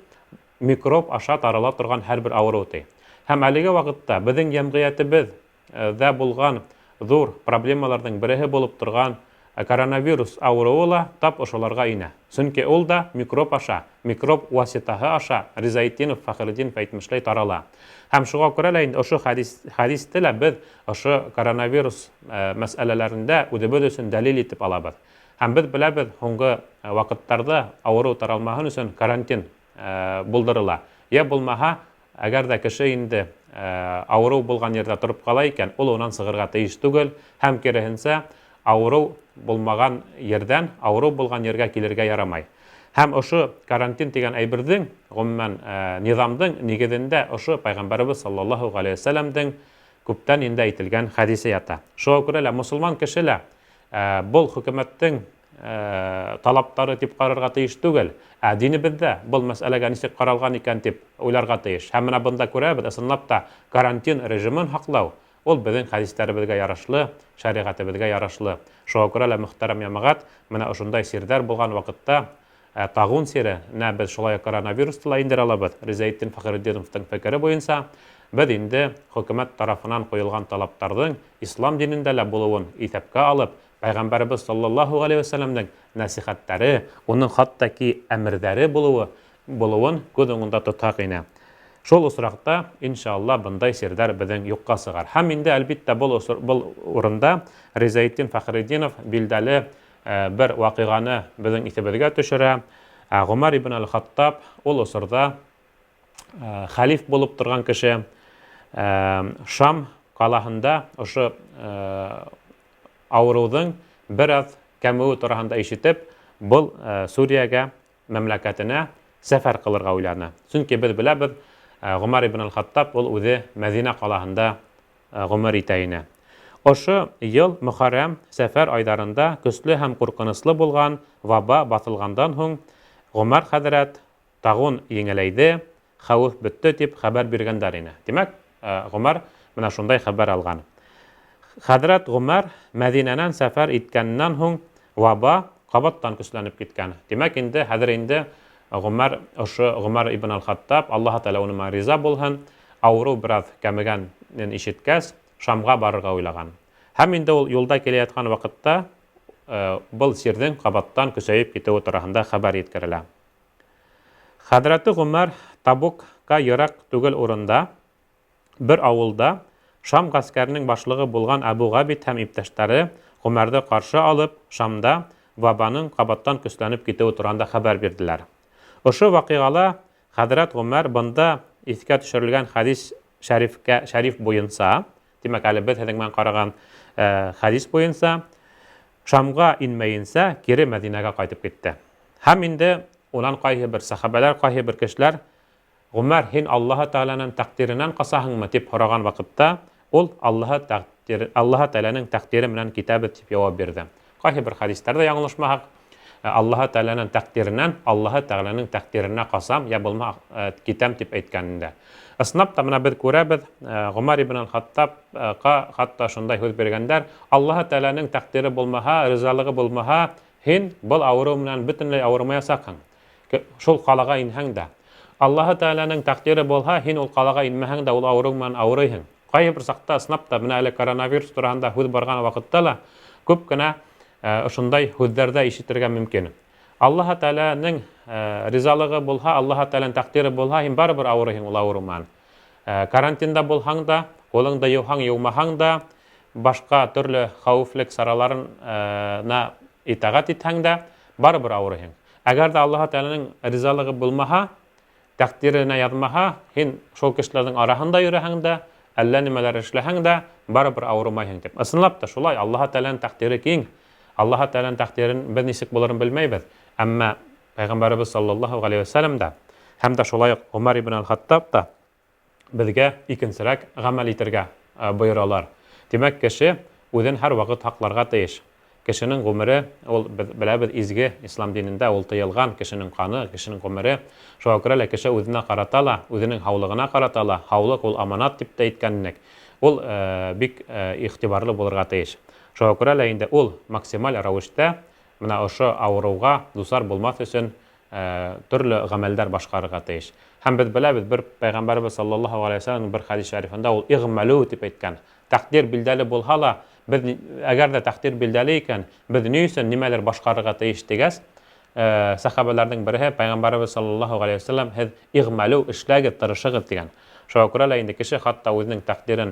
микроб аша тарала торған һәр бер ауырыу, ти. Һәм әлеге ваҡытта беҙҙең йәмғиәтебеҙҙә булған ҙур проблемаларҙың береһе булып торған коронавирус ауырыуы ла тап ошоларға инә. Сөнки ул да микроб аша, микроб васитаһы аша, Ризаэтдинов Фәхретдинов әйтмешләй, тарала. Һәм шуға күрә лә инде ошо хәдисте лә беҙ ошо коронавирус мәсьәләләрендә үҙебеҙ өсөн дәлил итеп алабыҙ. Һәм беҙ беләбеҙ, һуңғы ваҡыттарҙа ауырыу таралмаһын өсөн карантин булдырыла. Йә булмаһа, әгәр ҙә кеше инде ауырыу булған ерҙә тороп ҡала икән, ул унан сығырға тейеш түгел, һәм киреһенсә, ауырыу булмаған ерҙән ауырыу булған ергә килергә ярамай. Һәм ошо карантин тигән әйберҙең, ғөмүмән, низамдың нигеҙендә ошо пайғамбарыбыҙ саллаллаһу ғәләйһи вәсәләмдең күптән инде әйтелгән хәдисе ята. Шуға күрә лә мосолман кеше лә был хөкүмәттең талаптары тип ҡарарға тейеш түгел, ә динебеҙҙә был мәсьәләгә нисек ҡаралған икән тип уйларға тейеш. Һәм бына бында күрәбеҙ, ысынлап та карантин режимын һаҡлау ул беҙҙең хәдистәребеҙгә ярашлы, шәриғәтебеҙгә ярашлы. Шуға күрә лә, мөхтәрәм йәмәғәт, бына ошондай сирҙәр булған ваҡытта тағун сире нә беҙ шулай коронавирусты ла индерә алабыҙ. Ризаэтдин Фәхретдиновтың фекере буйынса, беҙ инде хөкүмәт тарафынан ҡуйылған талаптарҙың ислам динендә лә булыуын иҫәпкә алып, пайғамбарыбыҙ саллаллаһу ғәләйһи вәсәләмдең нәсихәттәре, уның хатта ки әмерҙәре булыуын күҙ уңында тотһаҡ ине. Шул осраҡта, иншалла, бындай сирҙәр беҙҙең юҡҡа сығар. Һәм инде, әлбиттә, был урында Ризаэтдин Фәхретдинов билдәле бер ваҡиғаны беҙҙең иҫебеҙгә төшөрә. Ғүмәр ибн аль-Хаттаб ул осорҙа хәлиф булып торған кеше Шам ҡалаһында ошо ауырыуҙың бер аҙ кәмеүе тураһында ишетеп, был Сүриәгә, мәмләкәтенә сәфәр ҡылырға уйланы. Сөнки беҙ беләбеҙ, Ғүмәр ибн аль-Хаттаб ул үҙе Мәҙинә ҡалаһында ғүмер итә ине. Ошо йыл Мөхәррәм, Сәфәр айҙарында көслө һәм ҡурҡыныслы булған ваба баҫылғандан һуң Ғүмәр хәҙрәт тағун еңеләйҙе, хәүеф бөттө тип хәбәр биргәндәр ине. Тимәк, Ғүмәр бына шундай хәбәр алған. Хәҙрәт Ғүмәр Мәҙинәнән сәфәр иткәннән һуң ваба ҡабаттан көсләнеп киткән. Тимәк, инде хәҙер инде Ғүмәр, ошо Ғүмәр ибн аль-Хаттаб, Аллаһ Тәғәлә уның риза булһын, ауырыу бер аҙ кәмегәнен ишеткәс, Шамға барырға уйлаған. Һәм инде ул юлда килә ятҡан ваҡытта был сирҙең ҡабаттан көсәйеп китеүе тураһында хәбәр еткерелә. Хәҙрәте Ғүмәр Табукка йыраҡ түгел урында бер ауылда Шам ғәскәренең башлығы булған Әбу Ғабид һәм иптәштәре Ғүмәрҙе ҡаршы алып, Шамда вабаның ҡабаттан көсләнеп китеүе тураһында хәбәр бирҙеләр. Ошо ваҡиғала хәҙрәт Ғүмәр бында иҫкә төшөрөлгән хәдис шәрифкә, шәриф буйынса, тимәк, әле беҙ һеҙҙең менән ҡараған хәдис буйынса, Шамға инмәйенсә кире Мәҙинәгә ҡайтып китте. Һәм инде унан ҡайһы бер сәхәбәләр, ҡайһы бер кешеләр: "Ғүмәр, һин Аллаһы Тәғәләнең тәҡдиренән ҡасаһыңмы?" – тип һораған ваҡытта, ул Аллаһы Тәғәләнең тәҡдире менән китәбеҙ тип яуап бирҙе. Ҡайһы бер хәдистәрҙә яңылышмаһаҡ, Аллаһы Тәғәләнең тәҡдиренән, Аллаһы Тәғәләнең тәҡдиренә ҡасам, я булма китәм тип әйткәнендә. Ысынлап та, бына беҙ күрәбеҙ, Ғүмәр ибн аль-Хаттабҡа хатта шундай һүҙ биргәндәр: Аллаһы Тәғәләнең тәҡдире булмаһа, ризалығы булмаһа, һин был ауырыу менән бөтөнләй ауырымаясаҡһың. Шул ҡалаға инһәң дә. Аллаһы Тәғәләнең тәҡдире булһа, һин ул ҡалаға инмәһәң дә ул ауырыу менән ауырыйһың. Ҡайһы бер саҡта ысынлап та бына әле коронавирус тураһында һүҙ барған ваҡытта ла күп кенә ошондай һүҙҙәрҙе ишетергә мөмкин. Аллаһы Тәғәләнең ризалығы булһа, Аллаһы Тәғәләнең тәҡдире булһа, һин барыбер ауырыйһың ул ауырыу менән. Карантинда булһаң да, ҡулыңды йыуһаң, йыумаһаң да, башҡа төрлө хәүефлек сараларына итәғәт итһәң дә, барыбер ауырыйһың. Әгәр ҙә Аллаһы Тәғәләнең ризалығы булмаһа, Тәҡдиренә яҙмаһа, һин шул кешеләрҙең араһында йөрөһәң дә, әллә нимәләр эшләһәң дә, барыбер ауырымайһың тип. Ысынлап та шулай, Аллаһы Тәғәләнең тәҡдире киң. Аллаһы Тәғәләнең тәҡдирен беҙ нисек булырын белмәйбеҙ. Әммә Пәйғәмбәребеҙ саллаллаһу ғәләйһи вәсәләм дә һәм дә шулай уҡ Ғүмәр ибн аль-Хаттаб та беҙгә икенсерәк ғәмәл итергә бойоралар. Тимәк, кеше үҙен һәр ваҡыт һаҡларға тейеш. Кешенең ғүмере, ул беҙ беләбеҙ, изге ислам динендә ул тыйылған, кешенең ҡаны, кешенең ғүмере. Шуға күрә лә кеше үҙенә ҡарата ла, үҙенең һаулығына ҡарата ла, һаулыҡ ул аманат тип тә әйткән инек. Ул бик игътибарлы булырға тейеш. Шуға күрә лә инде ул максималь рәүештә менә ошо ауырыуға дусар булмаҫ өсөн төрлө ғәмәлдәр башҡарырға тейеш. Һәм беҙ беләбеҙ, бер Пәйғәмбәребеҙ саллаллаһу ғәләйһи вәсәләмнең бер хәдис шәрифендә ул иғмәлү тип әйткән. Тәҡдир билдәле булһа ла, беҙ әгәр ҙә тәҡдир билдәле икән, беҙ ни өсөн нимәлер башҡарырға тейеш тигәс, сәхәбәләрҙең береһе Пәйғәмбәребеҙ саллаллаһу ғәләйһи вәсәләм, һеҙ иғмәлү, эшләгеҙ, тырышығыҙ тигән. Шуға күрә лә инде кеше хатта үҙенең тәҡдирен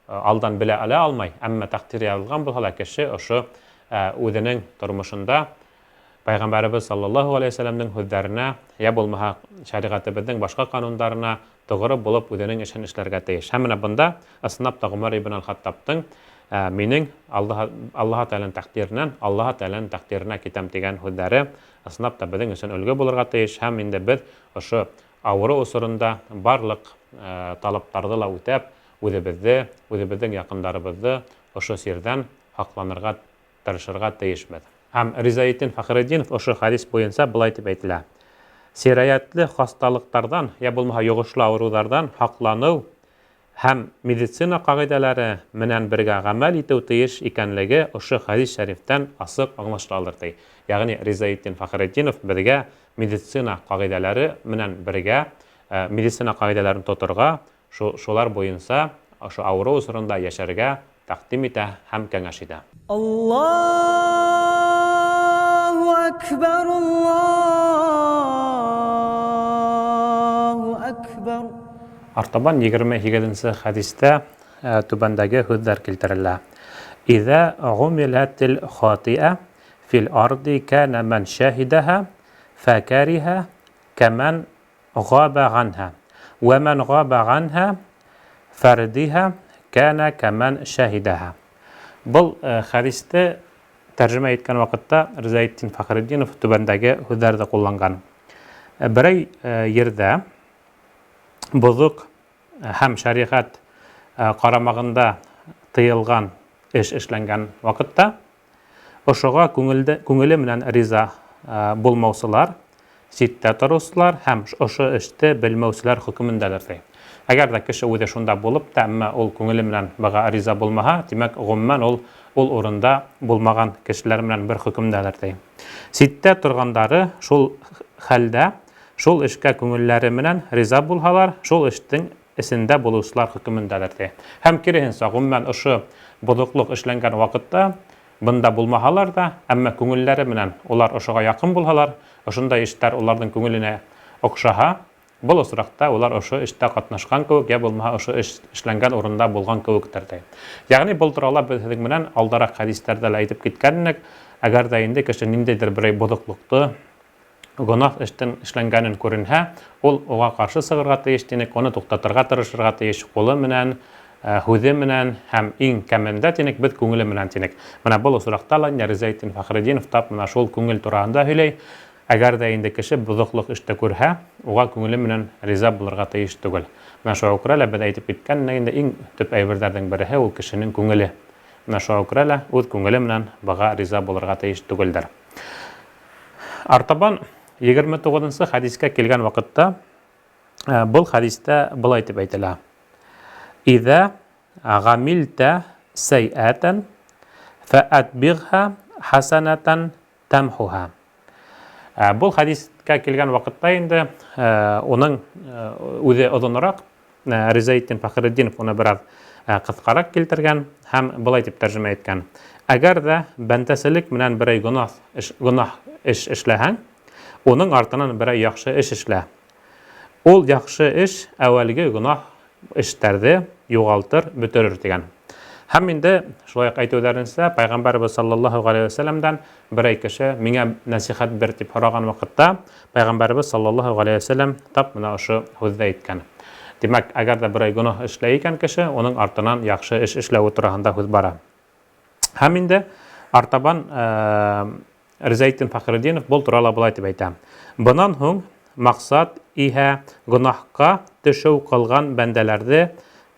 алдан белә ала алмай, әммә тәҡдир яҙылған булһа ла, кеше ошо үҙенең тормошонда Пәйғәмбәребеҙ саллаллаһу ғәләйһи вәсәләмдең һүҙҙәренә, йә булмаһа шәриғәтебеҙҙең башҡа ҡанундарына тоғро булып үҙенең эшен эшләргә тейеш. Һәм менә бында ысынлап та Ғүмәр ибн аль-Хаттабтың минең Аллаһы Тәғәләнең тәҡдиренән Аллаһы Тәғәләнең тәҡдиренә китәм тигән һүҙҙәре ысынлап та беҙҙең өсөн өлгө булырға тейеш. Һәм инде беҙ ошо ауырыу осоронда барлыҡ талаптарҙы ла үтәп, үҙебеҙҙе, үҙебеҙҙең яҡындарыбыҙҙы ошо сирҙән һаҡланырға тырышырға тейешбеҙ. Һәм Ризаетдин Фәхретдинов ошо хәдис буйынса былай тип әйтелә: Сирәйәтле хасталыҡтарҙан, йә булмаһа йоғошло ауырыуҙарҙан һаҡланыу һәм медицина ҡағиҙәләре менән бергә ғәмәл итеү тейеш икәнлеге ошо хәдис шәрифтән асыҡ аңлашылалыр, ти. Йәғни Ризаетдин Фәхретдинов беҙгә медицина ҡағиҙәләре менән бергә медицина ҡағиҙәләрен тоторға, шулар буйынса ошо ауырыу осоронда йәшәргә тәҡдим итә һәм кәңәш итә. Аллаһу акбар, Аллаһу акбар. Артабан 28-нсе хәдистә түбәндәге һүҙҙәр килтерелә. Иҙә ғумиләтил хатиә фил арди кәнә мән шәһидәһә фәкәриһә кәмән ғаба ғанһа вә мән ғаба ғанһа фәрдиһә кәнә кәмән шәһидәһә. Был хәдисте тәржемә иткән ваҡытта Ризаетдин Фәхретдинов түбәндәге һүҙҙәрҙе ҡулланған. Берәй ерҙә боҙоҡ һәм шәриғәт ҡарамағында тыйылған эш эшләнгән ваҡытта ошоға күңеле менән риза булмаусылар, ситтә тороусылар һәм ошо эште белмәүселәр хөкөмөндәлер, ти. Әгәр ҙә кеше үҙе шунда булып та, әммә ул күңеле менән быға риза булмаһа, тимәк, ғөмүмән ул урында булмаған кешеләр менән бер хөкөмдәлер, ти. Ситтә торғандары шул хәлдә шул эшкә күңелләре менән риза булһалар, шул эштең эсендә булыусылар хөкөмөндәлер, ти. Һәм киреһенсә, ғөмүмән ошо боҙоҡлоҡ эшләнгән ваҡытта бында булмаһалар ҙа, әммә күңелләре менән улар ошоға яҡын булһалар, ошондай эштәр уларҙың күңеленә оҡшаһа, был осраҡта улар ошо эштә ҡатнашҡан кеүек, йә булмаһа ошо эш эшләнгән урында булған кеүектер, ти. Йәғни был турала беҙ һеҙҙең менән алдараҡ хәдистәрҙә лә әйтеп киткән инек. Әгәр ҙә инде кеше ниндәйҙер берәй боҙоҡлоҡто, гонаһ эштең эшләнгәнен күренһә, ул уға ҡаршы сығырға тейеш тинек, уны туҡтатырға тырышырға тейеш ҡулы менән, һүҙе менән һәм иң кәмендә тинек беҙ күңеле менән тинек. Бына был осраҡта ла Ризаетдин Фәхретдинов тап мына шул күңел тураһында һөйләй. Әгәр ҙә инде кеше боҙоҡлоҡ эште күрһә, уға күңеле менән риза булырға тейеш түгел. Бына шуға күрә лә беҙ әйтеп киткән инде иң төп әйберҙәрҙең береһе ул кешенең күңеле. Бына шуға күрә лә үҙ күңеле менән быға риза булырға тейеш түгелдер. Артабан 29-нсы хәдискә килгән ваҡытта был хәдистә былай тип әйтелә: Иҙә ғамилтә сәйәтән фәәтбиғһа хәсәнәтән тәмхуһа. Был хәдискә килгән ваҡытта инде уның үҙе оҙонораҡ, Ризаетдин Фәхретдинов уны бер аҙ ҡыҫҡараҡ килтергән һәм былай тип тәржемә иткән: Әгәр ҙә бәндәселек менән берәй гонаһ эш эшләһәң, уның артынан берәй яҡшы эш эшлә. Ул яҡшы эш әүәлге гонаһ эштәрҙе юғалтыр, бөтөрөр тигән. Һәм инде шулай уҡ әйтеүҙәренсә, Пәйғәмбәребеҙ саллаллаһу ғәләйһи вәсәләмдән берәй кеше миңә нәсихәт бир тип һораған ваҡытта, Пәйғәмбәребеҙ саллаллаһу ғәләйһи вәсәләм тап менә ошо һүҙҙе әйткән. Тимәк, әгәр ҙә берәй гонаһ эшләй икән кеше, уның артынан яҡшы эш эшләүе тураһында һүҙ бара. Һәм инде артабан Ризаэтдин Фәхретдинов был турала былай тип әйтә. Бынан һуң маҡсат иһә гонаһҡа төшөү ҡылған бәндәләрҙе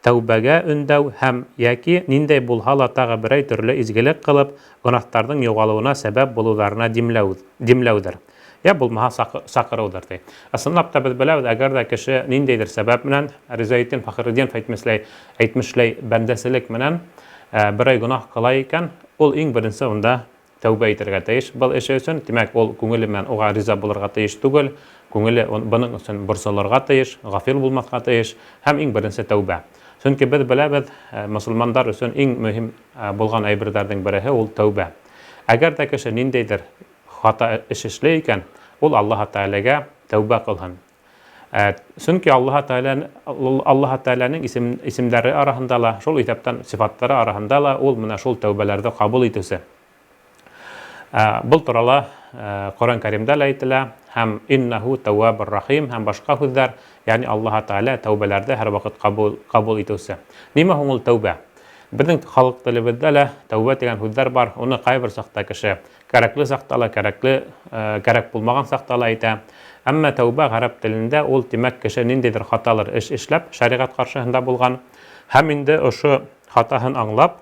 тәүбәгә өндәү һәм йәки ниндәй булһа ла тағы берәй төрлө изгелек ҡылып, гонаһтарҙың юғалыуына сәбәп булыуҙарына димләү, димләүҙер. Йә булмаһа саҡырыуҙыр, ти. Ысынлап та беҙ беләбеҙ, әгәр ҙә кеше ниндәйҙер сәбәп менән, Ризаэтдин Фәхретдинов әйтмешләй, әйтмешләй бәндәселек менән берәй гонаһ ҡыла икән, ул иң беренсе унда тәүбә итергә тейеш был эше өсөн. Тимәк, ул күңеле менән уға риза булырға тейеш түгел, күңеле бының өсөн борсолорға тейеш, ғафил булмаҫҡа тейеш һәм иң беренсе тәүбә. Сөнки беҙ беләбеҙ, мосолмандар өсөн иң мөһим булған әйберҙәрҙең береһе ул тәүбә. Әгәр ҙә кеше ниндәйҙер хата эш эшләй икән, ул Аллаһы Тәғәләгә тәүбә ҡылһын. Сөнки Аллаһы Тәғәлә Аллаһы Тәғәләнең исем, исемдәре араһында ла, шул иҫәптән сифаттары араһында ла ул менә шул тәүбәләрҙе ҡабул итеүсе. Был турала Ҡоран Кәримдә лә әйтелә һәм иннаһу тәүәбур рахим һәм башҡа һүҙҙәр, ягъни Аллаһы Тәғәлә тәүбәләрҙе һәрваҡыт ҡабул ҡабул итеүсе. Нимә һуң ул тәүбә? Беҙҙең халыҡ телебеҙҙә лә тәүбә тигән һүҙҙәр бар. Уны ҡайбер саҡта кеше Кәрәкле саҡта ла, кәрәкле, кәрәк булмаған саҡта ла әйтә. Әмма тәүбә гарәп телендә ул, тимәк, кеше ниндәйҙер хаталыр эш эшләп, шәриғәт ҡаршыһында булған һәм инде ошо хатаһын аңлап,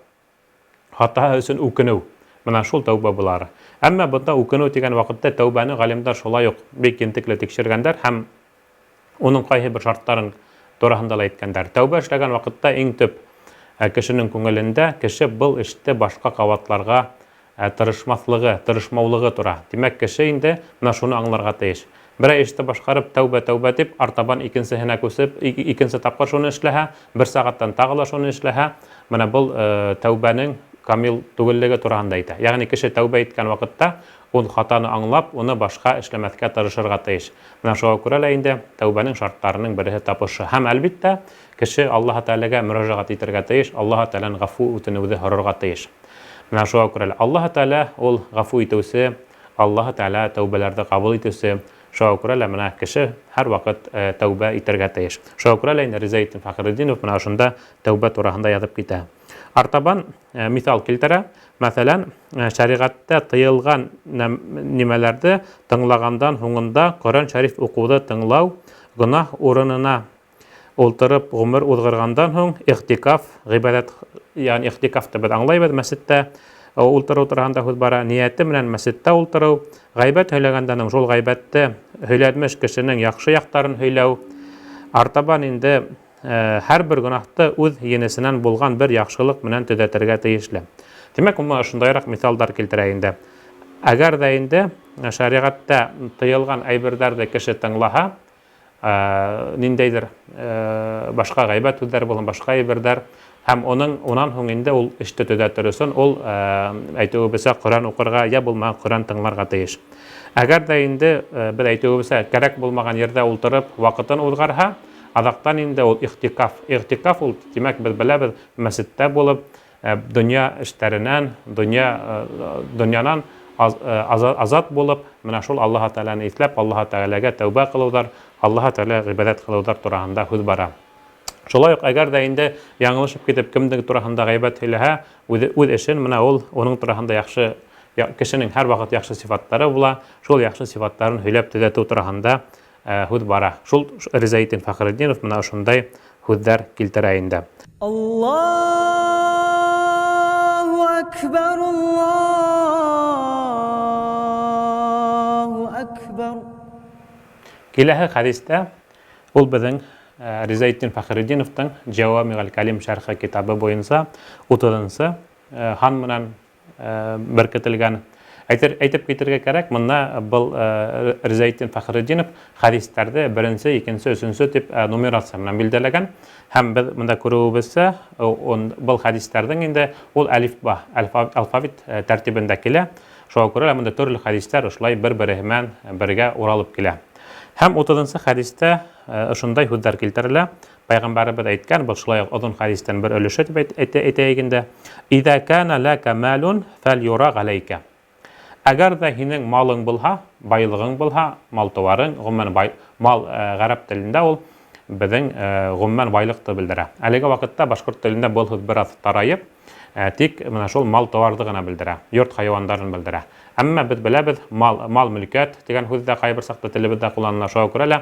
хатаһы өсөн үкенеү. Менә шул тәүбә булар. Әмма бында үкенеү тигән вакытта тәүбәне галимдар шулай ук бик ентекле тикшергәндәр һәм Уның ҡайһы бер шарттарын тураһында ла әйткәндәр. Тәүбә эшләгән ваҡытта иң төп кешенең күңелендә кеше был эште башҡа ҡабатларға тырышмаҫлығы, тырышмаулығы тора. Тимәк, кеше инде менә шуны аңларға тейеш. Берәй эште башҡарып, тәүбә, тәүбә дип, артабан икенсеһенә күсеп, икенсе тапҡыр шуны эшләһә, бер сәғәттән тағы ла шуны эшләһә, менә был тәүбәнең камил түгеллеге тураһында әйтә. Ягъни кеше тәүбә иткән вакытта ул хатаны аңлап, уны башка эшләмәҫкә тырышырга тейеш. Менә шуңа күрә лә инде тәүбәнең шартларының береһе тап ошо. Һәм, әлбиттә, кеше Аллаһы Тәгаләгә мөрәҗәгать итергә тиеш, Аллаһы Тәгаләнең гафу үтенүҙе һорарға тиеш. Менә шуңа күрә лә Аллаһы Тәгалә ул гафу итеүсе, Аллаһы Тәгалә тәүбәләрҙе ҡабул итеүсе. Шуңа күрә лә менә кеше һәрваҡыт тәүбә итергә тиеш. Шуңа күрә лә инде Ризаэтдин Фәхретдинов менә ошонда тәүбә тураһында яҙып китә. Артабан миҫал килтерә. Мәҫәлән, шәриғәттә тыйылған нимәләрҙе тыңлағандан һуңында Ҡөрьән шәриф уҡыуҙы тыңлау, гонаһ урынына ултырып ғүмер уҙғырғандан һуң ихтикаф, ғибәҙәт, ягъни ихтикафты беҙ аңлайбыҙ, мәсеттә ултырыу тураһында һүҙ бара, ниәте менән мәсеттә ултырыу, ғәйбәт һөйләгәндән һуң шул ғәйбәтте һөйләнмеш кешенең яҡшы яҡтарын һөйләү, артабан инде Һәрбер гөнаһты үҙ енесенән булған бер яҡшылыҡ менән төҙәтергә тейешле. Тимәк, ул шундайыраҡ миҫалдар килтерә инде. Әгәр ҙә инде шәриғәттә тыйылған әйберҙәрҙе кеше тыңлаһа, ниндәйҙер башҡа ғәйбәт һүҙҙәр булһын, башҡа әйберҙәр, һәм уның унан һуң инде ул эште төҙәтер өсөн ул әйтеүебеҙсә Ҡөрьән уҡырға йә булмаһа Ҡөрьән тыңларға тейеш. Әгәр ҙә инде беҙ әйтеүебеҙсә кәрәк булмаған ерҙә ултырып ваҡытын уҙғарһа, аҙаҡтан инде ул ихтикаф. Ихтикаф ул, тимәк, беҙ беләбеҙ, мәсеттә булып, донъя эштәренән, донъя донъянан азат булып, менә шул Аллаһы Тәгаләне иҫләп, Аллаһы Тәгаләгә тәүбә кылыуҙар, Аллаһы Тәгаләгә ғибәҙәт кылыуҙар тураһында һүҙ бара. Шулай уҡ әгәр ҙә инде яңылышып китеп кемдең тураһында ғәйбәт һөйләһә, үҙе үҙ эшен менә ул уның тураһында яҡшы кешенең һәрваҡыт яҡшы сифаттары була, шул яҡшы сифаттарын һөйләп төҙәтеү тураһында һүҙ бара. Шул Ризаэтдин Фәхретдинов менә ошондай һүҙҙәр килтерә инде. Аллаһу әкбәр, Аллаһу әкбәр. Киләһе хәдистә ул беҙҙең Ризаэтдин Фәхретдиновтың Җәвамиғ әл-Кәлим шәрхе китабы буйынса 30-нсы һан менән беркетелгән. Әйтер, әйтеп китергә кәрәк, монда был Ризаэтдин Фәхретдинов хәдистәрҙе беренсе, икенсе, өсөнсө тип нумерация менән билдәләгән. Һәм беҙ монда күреүебеҙсә, был хәдистәрҙең инде ул әлифба, алфавит тәртибендә килә. Шуға күрә лә монда төрлө хәдистәр ошолай бер-береһе менән бергә уралып килә. Һәм 30-нсы хәдистә ошондай һүҙҙәр килтерелә. Пәйғәмбәребеҙ әйткән, был шулай уҡ оҙон хәдистән бер өлөшө тип әйтәйек инде. Иҙә кана ләкә малун фәлйура ғәләйкә. Әгәр ҙә һинең малың булһа, байлығың булһа, мал-тыуарың, ғөмүмән бай, мал ғәрәп телендә ул беҙҙең ғөмүмән байлыҡты белдерә. Әлеге ваҡытта башҡорт телендә был һүҙ бер аҙ тараеп, тик менә шул мал-тыуарҙы ғына белдерә, йорт хайуандарын белдерә. Әммә беҙ беләбеҙ, мал, мал-мөлкәт тигән һүҙ ҙә ҡайбер саҡта телебеҙҙә ҡулланыла. Шуға күрә лә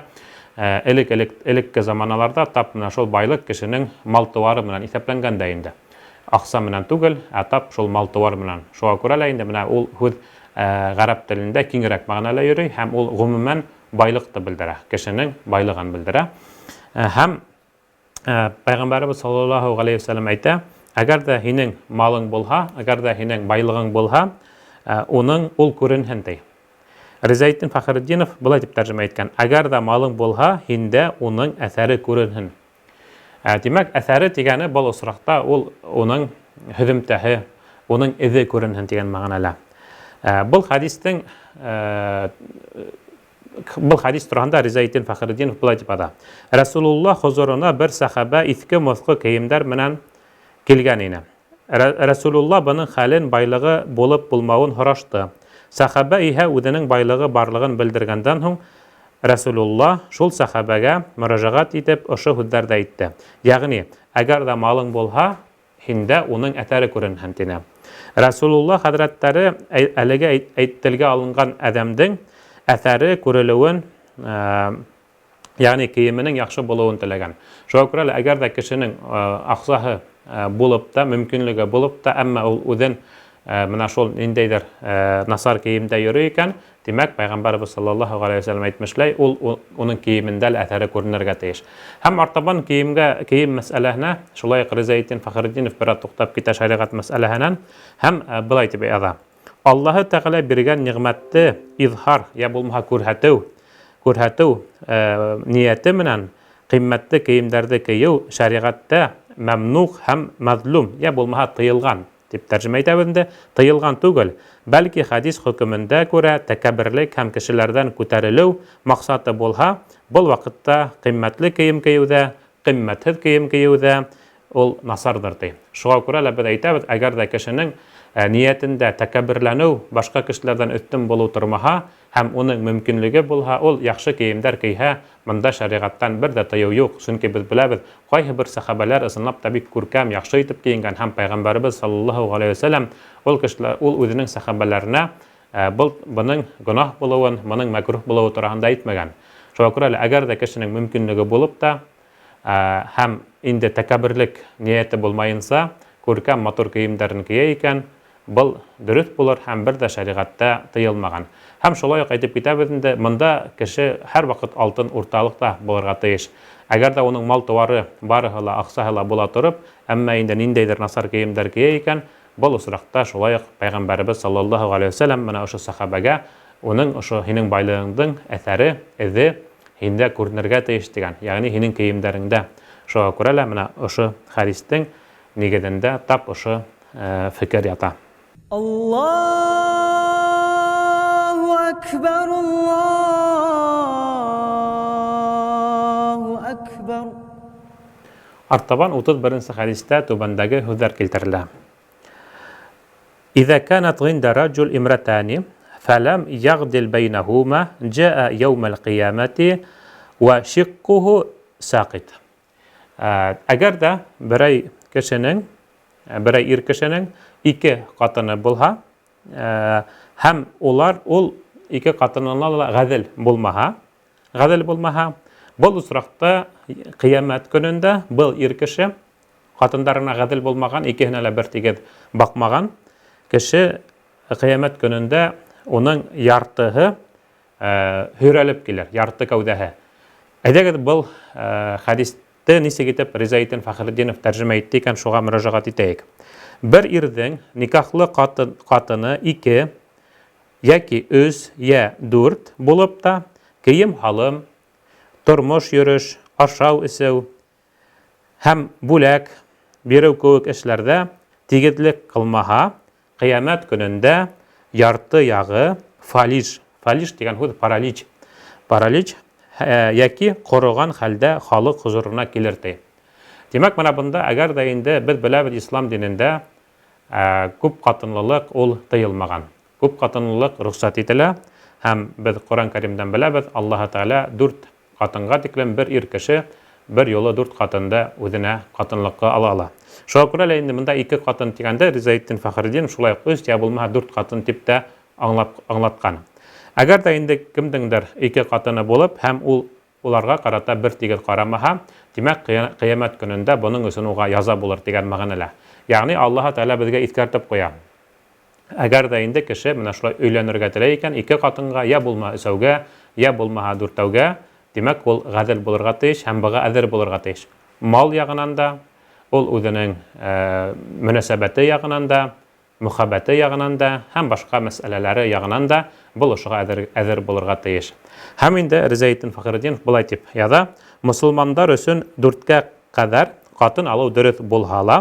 элек-элек элекке заманаларҙа тап менә шул байлыҡ кешенең мал-тыуары менән иҫәпләнгән дә инде. Аҡса менән түгел, ә тап шул мал-тыуар менән. Шуға күрә лә инде менә ул һүҙ ғәрәп телендә киңерәк мәғәнәлә йөрөй һәм ул ғөмүмән байлыҡты белдерә, кешенең байлығын белдерә. Һәм Пәйғәмбәребеҙ саллаллаһу ғәләйһи вәсәләм әйтә, әгәр ҙә һинең малың булһа, әгәр ҙә һинең байлығың булһа, уның ул күренһен ти. Ризаэтдин Фәхретдинов былай дип тәржемә иткән: әгәр ҙә малың булһа, һиндә уның әҫәре күренһен. Тимәк, әҫәре тигәне был осраҡта ул уның һөҙөмтәһе, уның эҙе күренһен тигән мәғәнәлә. Был хәдистең был хәдис тураһында Ризаэтдин Фәхретдинов былай дип яҙа. Рәсулулла хозурына бер сәхәбә иҫке-моҫҡо кейемдәр менән килгән ине. Рәсулулла бының хәлен, байлығы булып булмауын һорашты. Сәхәбә иһә үҙенең байлығы барлығын белдергәндән һуң, Рәсулулла шул сәхәбәгә мөрәжәғәт итеп ошо һүҙҙәрҙе әйтте. Ягъни, әгәр ҙә малың булһа, һиндә уның әҫәре күренһен, тине. Рәсулулла хәҙрәттәре әлеге телгә алынған әҙәмдең әҫәре күрелеүен, ягъни кейеменең яҡшы булыуын теләгән. Шуға күрә лә, әгәр ҙә кешенең аҡсаһы булып та, мөмкинлеге булып та, әммә ул үҙен менә шул ниндәйҙер насар кейемдә йөрөй икән, тимәк, Пәйғәмбәребеҙ саллаллаһу ғәләйһи вә сәлләм әйтмешләй, ул уның кейемендә лә әҫәре күренергә тейеш. Һәм артабан кейемгә, кейем мәсьәләһенә шулай уҡ Ризаэтдин Фәхретдинов бераз туҡтап китә шәриғәт мәсьәләһенән һәм былай тип яҙа. Аллаһы Тәғәлә биргән ниғмәтте изһар, йә булмаһа күрһәтеү, күрһәтеү ниәте менән ҡиммәтле кейемдәрҙе кейеү шәриғәттә мәмнуғ һәм мәҙлүм, йә булмаһа тыйылған, дип тәржемә итәбеҙ инде, тыйылған түгел, бәлки хәдис хөкөмөндә күрә тәкәбберлек һәм кешеләрҙән күтәрелеү маҡсаты булһа, был ваҡытта ҡиммәтле кейем кейеү ҙә, ҡиммәтһеҙ кейем кейеү ҙә ул насарҙыр, ти. Шуға күрә лә беҙ әйтәбеҙ, әгәр ҙә кешенең ниәтендә тәкәбберләнеү, башҡа кешеләрҙән өҫтөн булыу тормаһа һәм уның мөмкинлеге булһа, ул яҡшы кейемдәр кейһә, мында шәриғәттән бер ҙә тыйыу юҡ, сөнки беҙ беләбеҙ, ҡайһы бер сәхәбәләр ысынлап та бик күркәм, яҡшы итеп кейенгән һәм Пәйғәмбәребеҙ саллаллаһу ғәләйһи вә сәлләм ул кешеләр, ул үҙенең сәхәбәләренә был бының гонаһ булыуын, моның мәкруһ булыуы тураһында әйтмәгән. Шуға күрә лә, әгәр ҙә кешенең мөмкинлеге булып та, Һәм инде тәкәбберлек ниәте булмайынса, күркәм матур кейемдәрен кейә икән, был дөрөҫ булыр һәм бер дә шәригатьтә тыелмаган. Һәм шулай ук әйтеп китәбеҙ инде, монда кеше һәрваҡыт алтын урталыҡта булырға тейеш. Әгәр дә уның мал-тыуары барыһы ла, аҡсаһы ла була тороп, әммә инде ниндәйҙер насар кейемдәр кейә икән, был осраҡта шулай ук Пәйғәмбәребеҙ саллаллаһу ғәләйһи вә сәлләм менә ошо сәхәбәгә уның ошо һинең байлығыңдың әҫәре, эҙе һиндә күренергә тейеш тигән, ягъни һинең кейемдәреңдә. Шуға күрә лә менә ошо хәдистең нигеҙендә тап ошо фекер ята. Аллаһу әкбәр, Аллаһу әкбәр. Артабан 31 нсе хәдистә түбәндәге һүҙҙәр килтерелә. Иҙә кәнәт ғиндә раджул имрәтәни, фәләм йәғдил бәйнәһүмә, җәә йәүмәл ҡиәмәти вә шиҡҡуһу сәҡит. Әгәр ҙә берәй кешенең, берәй ир кешенең ике ҡатыны булһа, һәм улар ул ике ҡатынына ла ғәҙел булмаһа, ғәҙел булмаһа, был осраҡта ҡиәмәт көнөндә был ир кеше ҡатындарына ғәҙел булмаған, икеһенә лә бер тигеҙ баҡмаған кеше ҡиәмәт көнөндә уның яртыһы һөйрәлеп килер, ярты кәүҙәһе. Әйҙәгеҙ, был хәдисте нисек итеп Ризаэтдин Фәхретдинов тәржемә итте икән, шуға мөрәжәғәт итәйек. Бер ирҙең никахлы ҡатыны ике йәки өс йә дүрт булып та кейем-һалым, тормош йөрөш, ашау-эсеү һәм бүләк биреү кеүек эшләрҙә тигеҙлек ҡылмаһа, ҡиәмәт көнөндә ярты яғы фалиж, фалиж тигән һүҙ паралич, паралич Яки ҡороған хәлдә халыҡ хозурына килер, ти. Тимәк, менә бында, әгәр ҙә инде беҙ беләбеҙ, ислам динендә күп ҡатынлылыҡ ул тыйылмаған. Күп ҡатынлылыҡ рөхсәт ителә, һәм беҙ Ҡоран Кәримдән беләбеҙ, Аллаһы Тәғәлә дүрт ҡатынға тиклем бер ир кеше бер юлы дүрт ҡатынды үҙенә ҡатынлыҡҡа ала ала. Шуға күрә лә инде бында ике ҡатын тигәндә Ризаэтдин Фәхретдинов шулай уҡ өс йә булмаһа дүрт ҡатын тип тә аңлап аңлатҡан. Әгәр ҙә инде кемдеңдер ике ҡатыны булып һәм ул уларға ҡарата бер тигеҙ ҡарамаһа, тимәк, ҡиәмәт көнөндә бының өсөн уға яза булыр тигән мәғәнәлә. Ягъни Аллаһы Тәғәлә беҙгә иҫкәртеп ҡуя. Әгәр ҙә инде кеше менә шулай өйләнергә теләй икән, ике ҡатынға, йә булмаһа өсәүгә, йә булмаһа дүртәүгә, тимәк, ул ғәҙел булырға тейеш һәм быға әҙер булырға тейеш. Мал яғынан да, ул үҙенең мөнәсәбәте яғынан да, мөхәббәте яғынан да һәм башҡа мәсьәләләре яғынан да был ошоға әҙер, әҙер булырға тейеш. Һәм инде Ризаэтдин Фәхретдинов былай тип яҙа: мосолмандар өсөн дүрткә ҡәҙәр ҡатын алыу дөрөҫ булһа ла,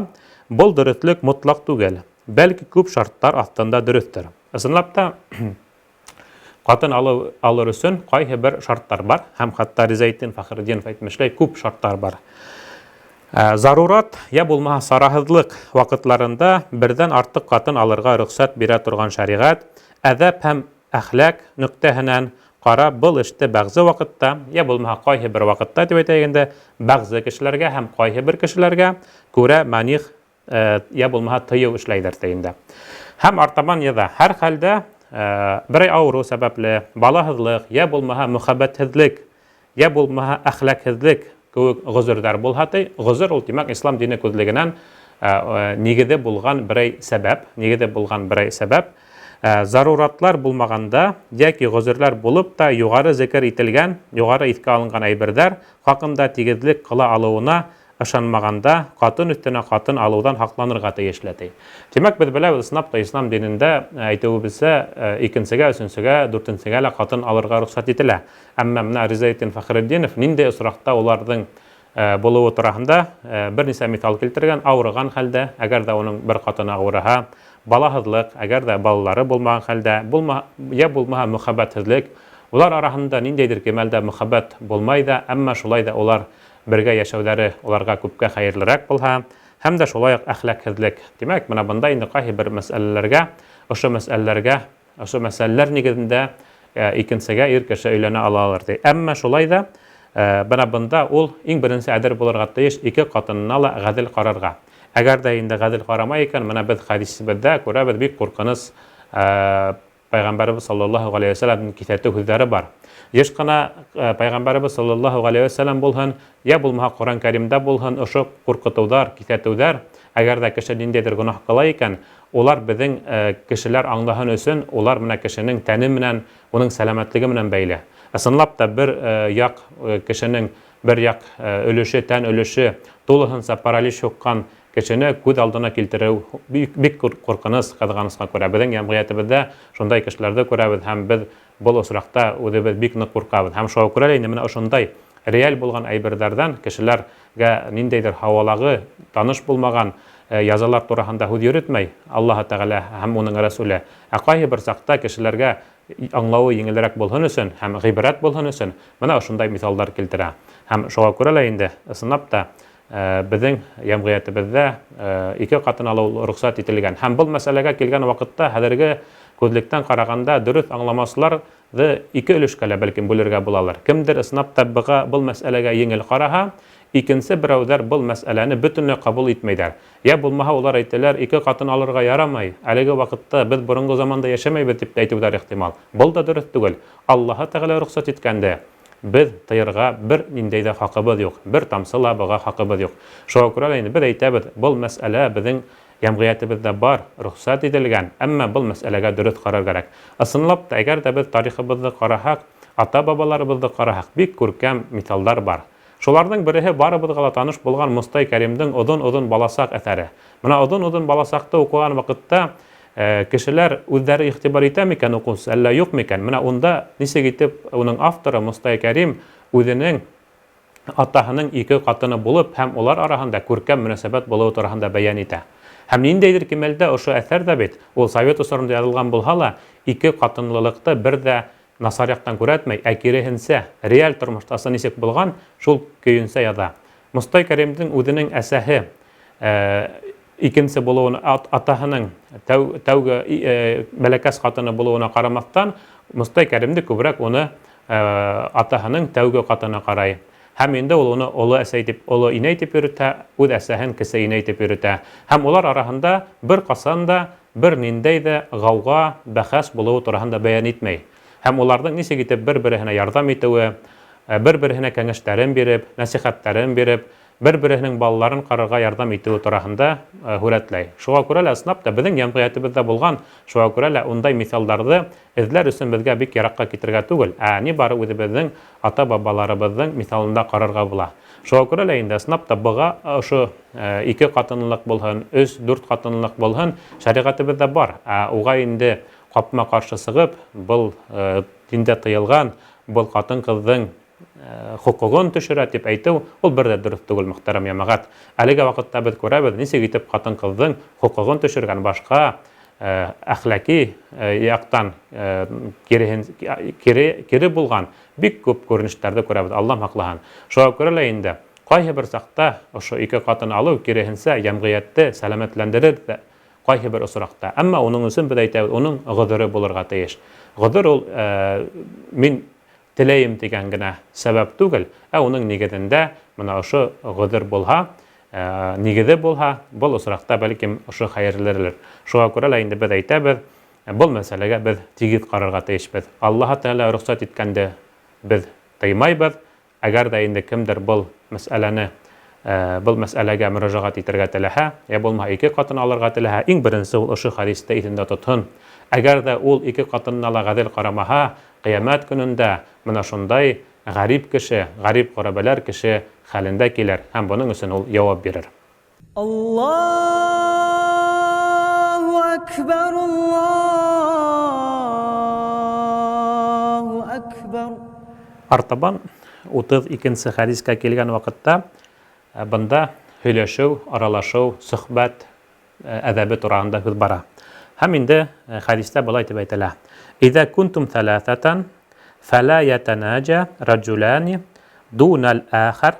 был дөрөҫлөк мотлаҡ түгел, бәлки күп шарттар аҫтында дөрөҫтөр. Ысынлап та, ҡатын алыу алыр өсөн ҡайһы бер шарттар бар, һәм хатта Ризаэтдин Фәхретдинов әйтмешләй, күп шарттар бар. Зарурат йә булмаһа сараһыҙлыҡ ваҡытларында берҙән артыҡ ҡатын алырға рөхсәт бирә торған шәриғәт, әҙәп һәм әхләк нөктәһенән ҡарап, был эште бәғзе ваҡытта, йә булмаһа ҡайһы бер ваҡытта тип әйтәйек инде, бәғзе кешеләргә һәм ҡайһы бер кешеләргә күрә маних йә булмаһа тыйыу эшләйҙәр ти инде. Һәм артабан яҙа: һәр хәлдә берәй ауырыу сәбәпле, балаһыҙлыҡ, йә булмаһа мөхәббәтһеҙлек, йә булмаһа әхләкһеҙлек кеүек ғөзөрҙәр булһа ти, ғөзөр ул, тимәк, ислам дине күҙлегенән нигеҙе булған берәй сәбәп, нигеҙе булған берәй сәбәп, зарураттар булмағанда йәки ғөзөрләр булып та юғары зекер ителгән, юғары иҫкә алынған әйберҙәр хаҡында тигеҙлек ҡыла алыуына ышанмағанда ҡатын өҫтөнә ҡатын алыуҙан һаҡланырға тейешле ти. Тимәк, беҙ беләбеҙ, ысынлап та ислам динендә әйтеүебеҙсә, икенсегә, өсөнсөгә, дүртенсегә лә ҡатын алырға рөхсәт ителә. Әммә менә Ризаэтдин Фәхретдинов ниндәй осраҡта уларҙың булыуы тураһында бер нисә миҫал килтергән: ауырыған хәлдә, әгәр ҙә уның бер ҡатыны ауырыһа, балаһыҙлыҡ, әгәр ҙә балалары булмаған хәлдә, булма, йә булмаһа мөхәббәтһеҙлек, улар араһында ниндәйҙер кимәлдә мөхәббәт булмай ҙа, әммә шулай ҙа улар бергә йәшәүҙәре уларға күпкә хәйерлерәк булһа, һәм дә шулай уҡ әхләкһеҙлек. Тимәк, менә бында инде ҡайһы бер мәсьәләләргә, ошо мәсьәләләргә, ошо мәсьәләләр нигеҙендә икенсегә ир кеше өйләнә алалыр ти. Әммә шулай ҙа бына бында ул иң беренсе әҙер булырға тейеш ике ҡатынына ла ғәҙел ҡарарға. Әгәр ҙә инде ғәҙел ҡарамай икән, менә беҙ хәдисебеҙҙә күрәбеҙ, бик ҡурҡыныс Пәйғәмбәребеҙ саллаллаһу ғәләйһи вәсәләмдең киҫәтеү һүҙҙәре бар. Йыш ҡына Пәйғәмбәребеҙ саллаллаһу ғәләйһи вәсәләм булһын, йә булмаһа Ҡоран Кәримдә булһын, ошо ҡурҡытыуҙар, киҫәтеүҙәр, әгәр ҙә кеше ниндәйҙер гонаһ ҡыла икән, улар беҙҙең кешеләр аңлаһын өсөн, улар менә кешенең тәне менән, уның сәләмәтлеге менән бәйле. Ысынлап та бер яҡ кешенең бер яҡ өлөшө, тән өлөшө тулыһынса паралич һуҡҡан кешене күҙ алдына килтереү бик, бик ҡурҡыныс, ҡыҙғанысҡа күрә. Беҙҙең йәмғиәтебеҙҙә шундай кешеләрҙе күрәбеҙ һәм беҙ был осраҡта үҙебеҙ бик ныҡ ҡурҡабыҙ. Һәм шуға күрә лә инде менә ошондай реаль булған әйберҙәрҙән кешеләргә ниндәйҙер һауалағы таныш булмаған язалар тураһында һүҙ йөрөтмәй Аллаһы Тәғәлә һәм уның Рәсүле. Ә ҡайһы бер саҡта кешеләргә аңлауы еңелерәк булһын өсөн һәм ғибрәт булһын өсөн менә ошондай миҫалдар килтерә. Һәм шуға күрә лә инде ысынлап та беҙҙең йәмғиәтебеҙҙә ике ҡатын алыу рөхсәт ителгән. Һәм был мәсьәләгә килгән ваҡытта хәҙерге күҙлектән ҡарағанда дөрөҫ аңламаусыларҙы ике өлөшкә лә бәлкем бүлергә булалыр. Кемдер ысынлап та быға был мәсьәләгә еңел ҡараһа, икенсе берәүҙәр был мәсьәләне бөтөнләй ҡабул итмәйҙәр. Йә булмаһа улар әйтәләр, ике ҡатын алырға ярамай, әлеге ваҡытта беҙ боронғо заманда йәшәмәйбеҙ тип тә әйтеүҙәр ихтимал. Был да дөрөҫ түгел. Аллаһы Тәғәлә рөхсәт иткәнде беҙ тыйырға бер ниндәй ҙә хаҡыбыҙ юҡ, бер тамсы ла быға хаҡыбыҙ юҡ. Шуға күрә лә инде беҙ әйтәбеҙ, был мәсьәлә беҙҙең йәмғиәтебеҙҙә бар, рөхсәт ителгән, әммә был мәсьәләгә дөрөҫ ҡарар кәрәк. Ысынлап та, әгәр ҙә беҙ тарихыбыҙҙы ҡараһаҡ, ата-бабаларыбыҙҙы ҡараһаҡ, бик күркәм миҫалдар бар. Шуларҙың береһе барыбыҙға ла таныш булған Мостай Кәримдең Оҙон-оҙон баласаҡ әҫәре. Бына Оҙон-оҙон баласаҡты уҡыған ваҡытта кешеләр үҙҙәре иғтибар итә микән уҡыусы, әллә юҡ микән? Менә унда нисек итеп уның авторы Мостай Кәрим үҙенең атаһының ике ҡатыны булып һәм улар араһында күркәм мөнәсәбәт булыуы тураһында бәйән итә. Һәм ниндәйҙер кимәлдә ошо әҫәр ҙә бит, ул совет осоронда яҙылған булһа ла, ике ҡатынлылыҡты бер ҙә насар яҡтан күрһәтмәй, ә киреһенсә, реаль тормошта нисек булған, шул көйөнсә яҙа. Мостай Кәримдең үҙенең әсәһе икенсе булыуына, атаһының тәүге бәләкәс ҡатыны булыуына ҡарамаҫтан, Мостай Кәримде күберәк уны атаһының тәүге ҡатыны ҡарай. Һәм инде ул уны оло әсәй тип, оло инәй тип йөрөтә, үҙ әсәһен кесе инәй тип йөрөтә. Һәм улар араһында бер ҡасан да бер ниндәй ҙә ғауға, бәхәс булыуы тураһында бәйән итмәй. Һәм уларҙың нисек итеп бер-береһенә ярҙам итеүе, бер-береһенә кәңәштәрен биреп, нәсихәттәрен биреп, бер-береһенең балаларын ҡарарға ярҙам итеүе тураһында һүрәтләй. Шуға күрә лә, ысынлап та, беҙҙең йәмғиәтебеҙҙә булған, шуға күрә лә ундай миҫалдарҙы эҙләр өсөн беҙгә бик йыраҡҡа китергә түгел, ә ни бары үҙебеҙҙең ата-бабаларыбыҙҙың миҫалында ҡарарға була. Шуға күрә лә инде, ысынлап та, быға ошо ике ҡатынлыҡ булһын, өс, дүрт ҡатынлыҡ булһын, шәриғәтебеҙҙә бар. Ә уға инде ҡапма-ҡаршы сығып, был диндә тыйылған, был ҡатын-ҡыҙҙың хоҡуғын төшөрә тип әйтеү, ул бер ҙә дөрөҫ түгел, мөхтәрәм йәмәғәт. Әлеге ваҡытта беҙ күрәбеҙ, нисек итеп ҡатын-ҡыҙҙың хоҡуғын төшөргән башҡа әхлаки яҡтан кире булған бик күп күренештәрҙе күрәбеҙ, Аллаһ һаҡлаһын. Шуға күрә лә инде ҡайһы бер саҡта ошо ике ҡатын алыу киреһенсә йәмғиәтте сәләмәтләндерер ҙә ҡайһы бер осраҡта. Әммә уның өсөн беҙ әйтәбеҙ, уның ғөҙөрө булырға тейеш. Ғөҙөр ул мин теләйем тигән генә сәбәп түгел, ә уның нигеҙендә бына ошо ғөҙөр булһа, нигеҙе булһа, был осраҡта бәлкем ошо хәйерлерелер. Шуға күрә лә инде беҙ әйтәбеҙ, был мәсьәләгә беҙ тигеҙ ҡарарға тейешбеҙ. Аллаһ Тәғәлә рөхсәт иткәнде беҙ тыймайбыҙ. Әгәр ҙә инде кемдер был мәсьәләгә мөрәжәғәт итергә теләһә, йә булмаһа ике ҡатын алырға теләһә, иң беренсе ул ошо хәдисте иҫендә тотһон. Әгәр ҙә ул ике ҡатынына ла ғәҙел ҡарамаһа, ҡиәмәт көнөндә бына шундай ғәрип кеше, ғәрип ғөрәбәләр кеше хәлендә килер һәм бының өсөн ул яуап бирер. Аллаһу акбар, Аллаһу акбар. Артабан 32-нсе хәдискә килгән ваҡытта бында һөйләшеү, аралашыу, сөхбәт әҙәбе тураһында һүҙ бара. Һәм инде хәдистә былай тип әйтелә: Иҙә кунтум ҫәләҫәтән фәлә ятанаҗа раджулани дунал ахар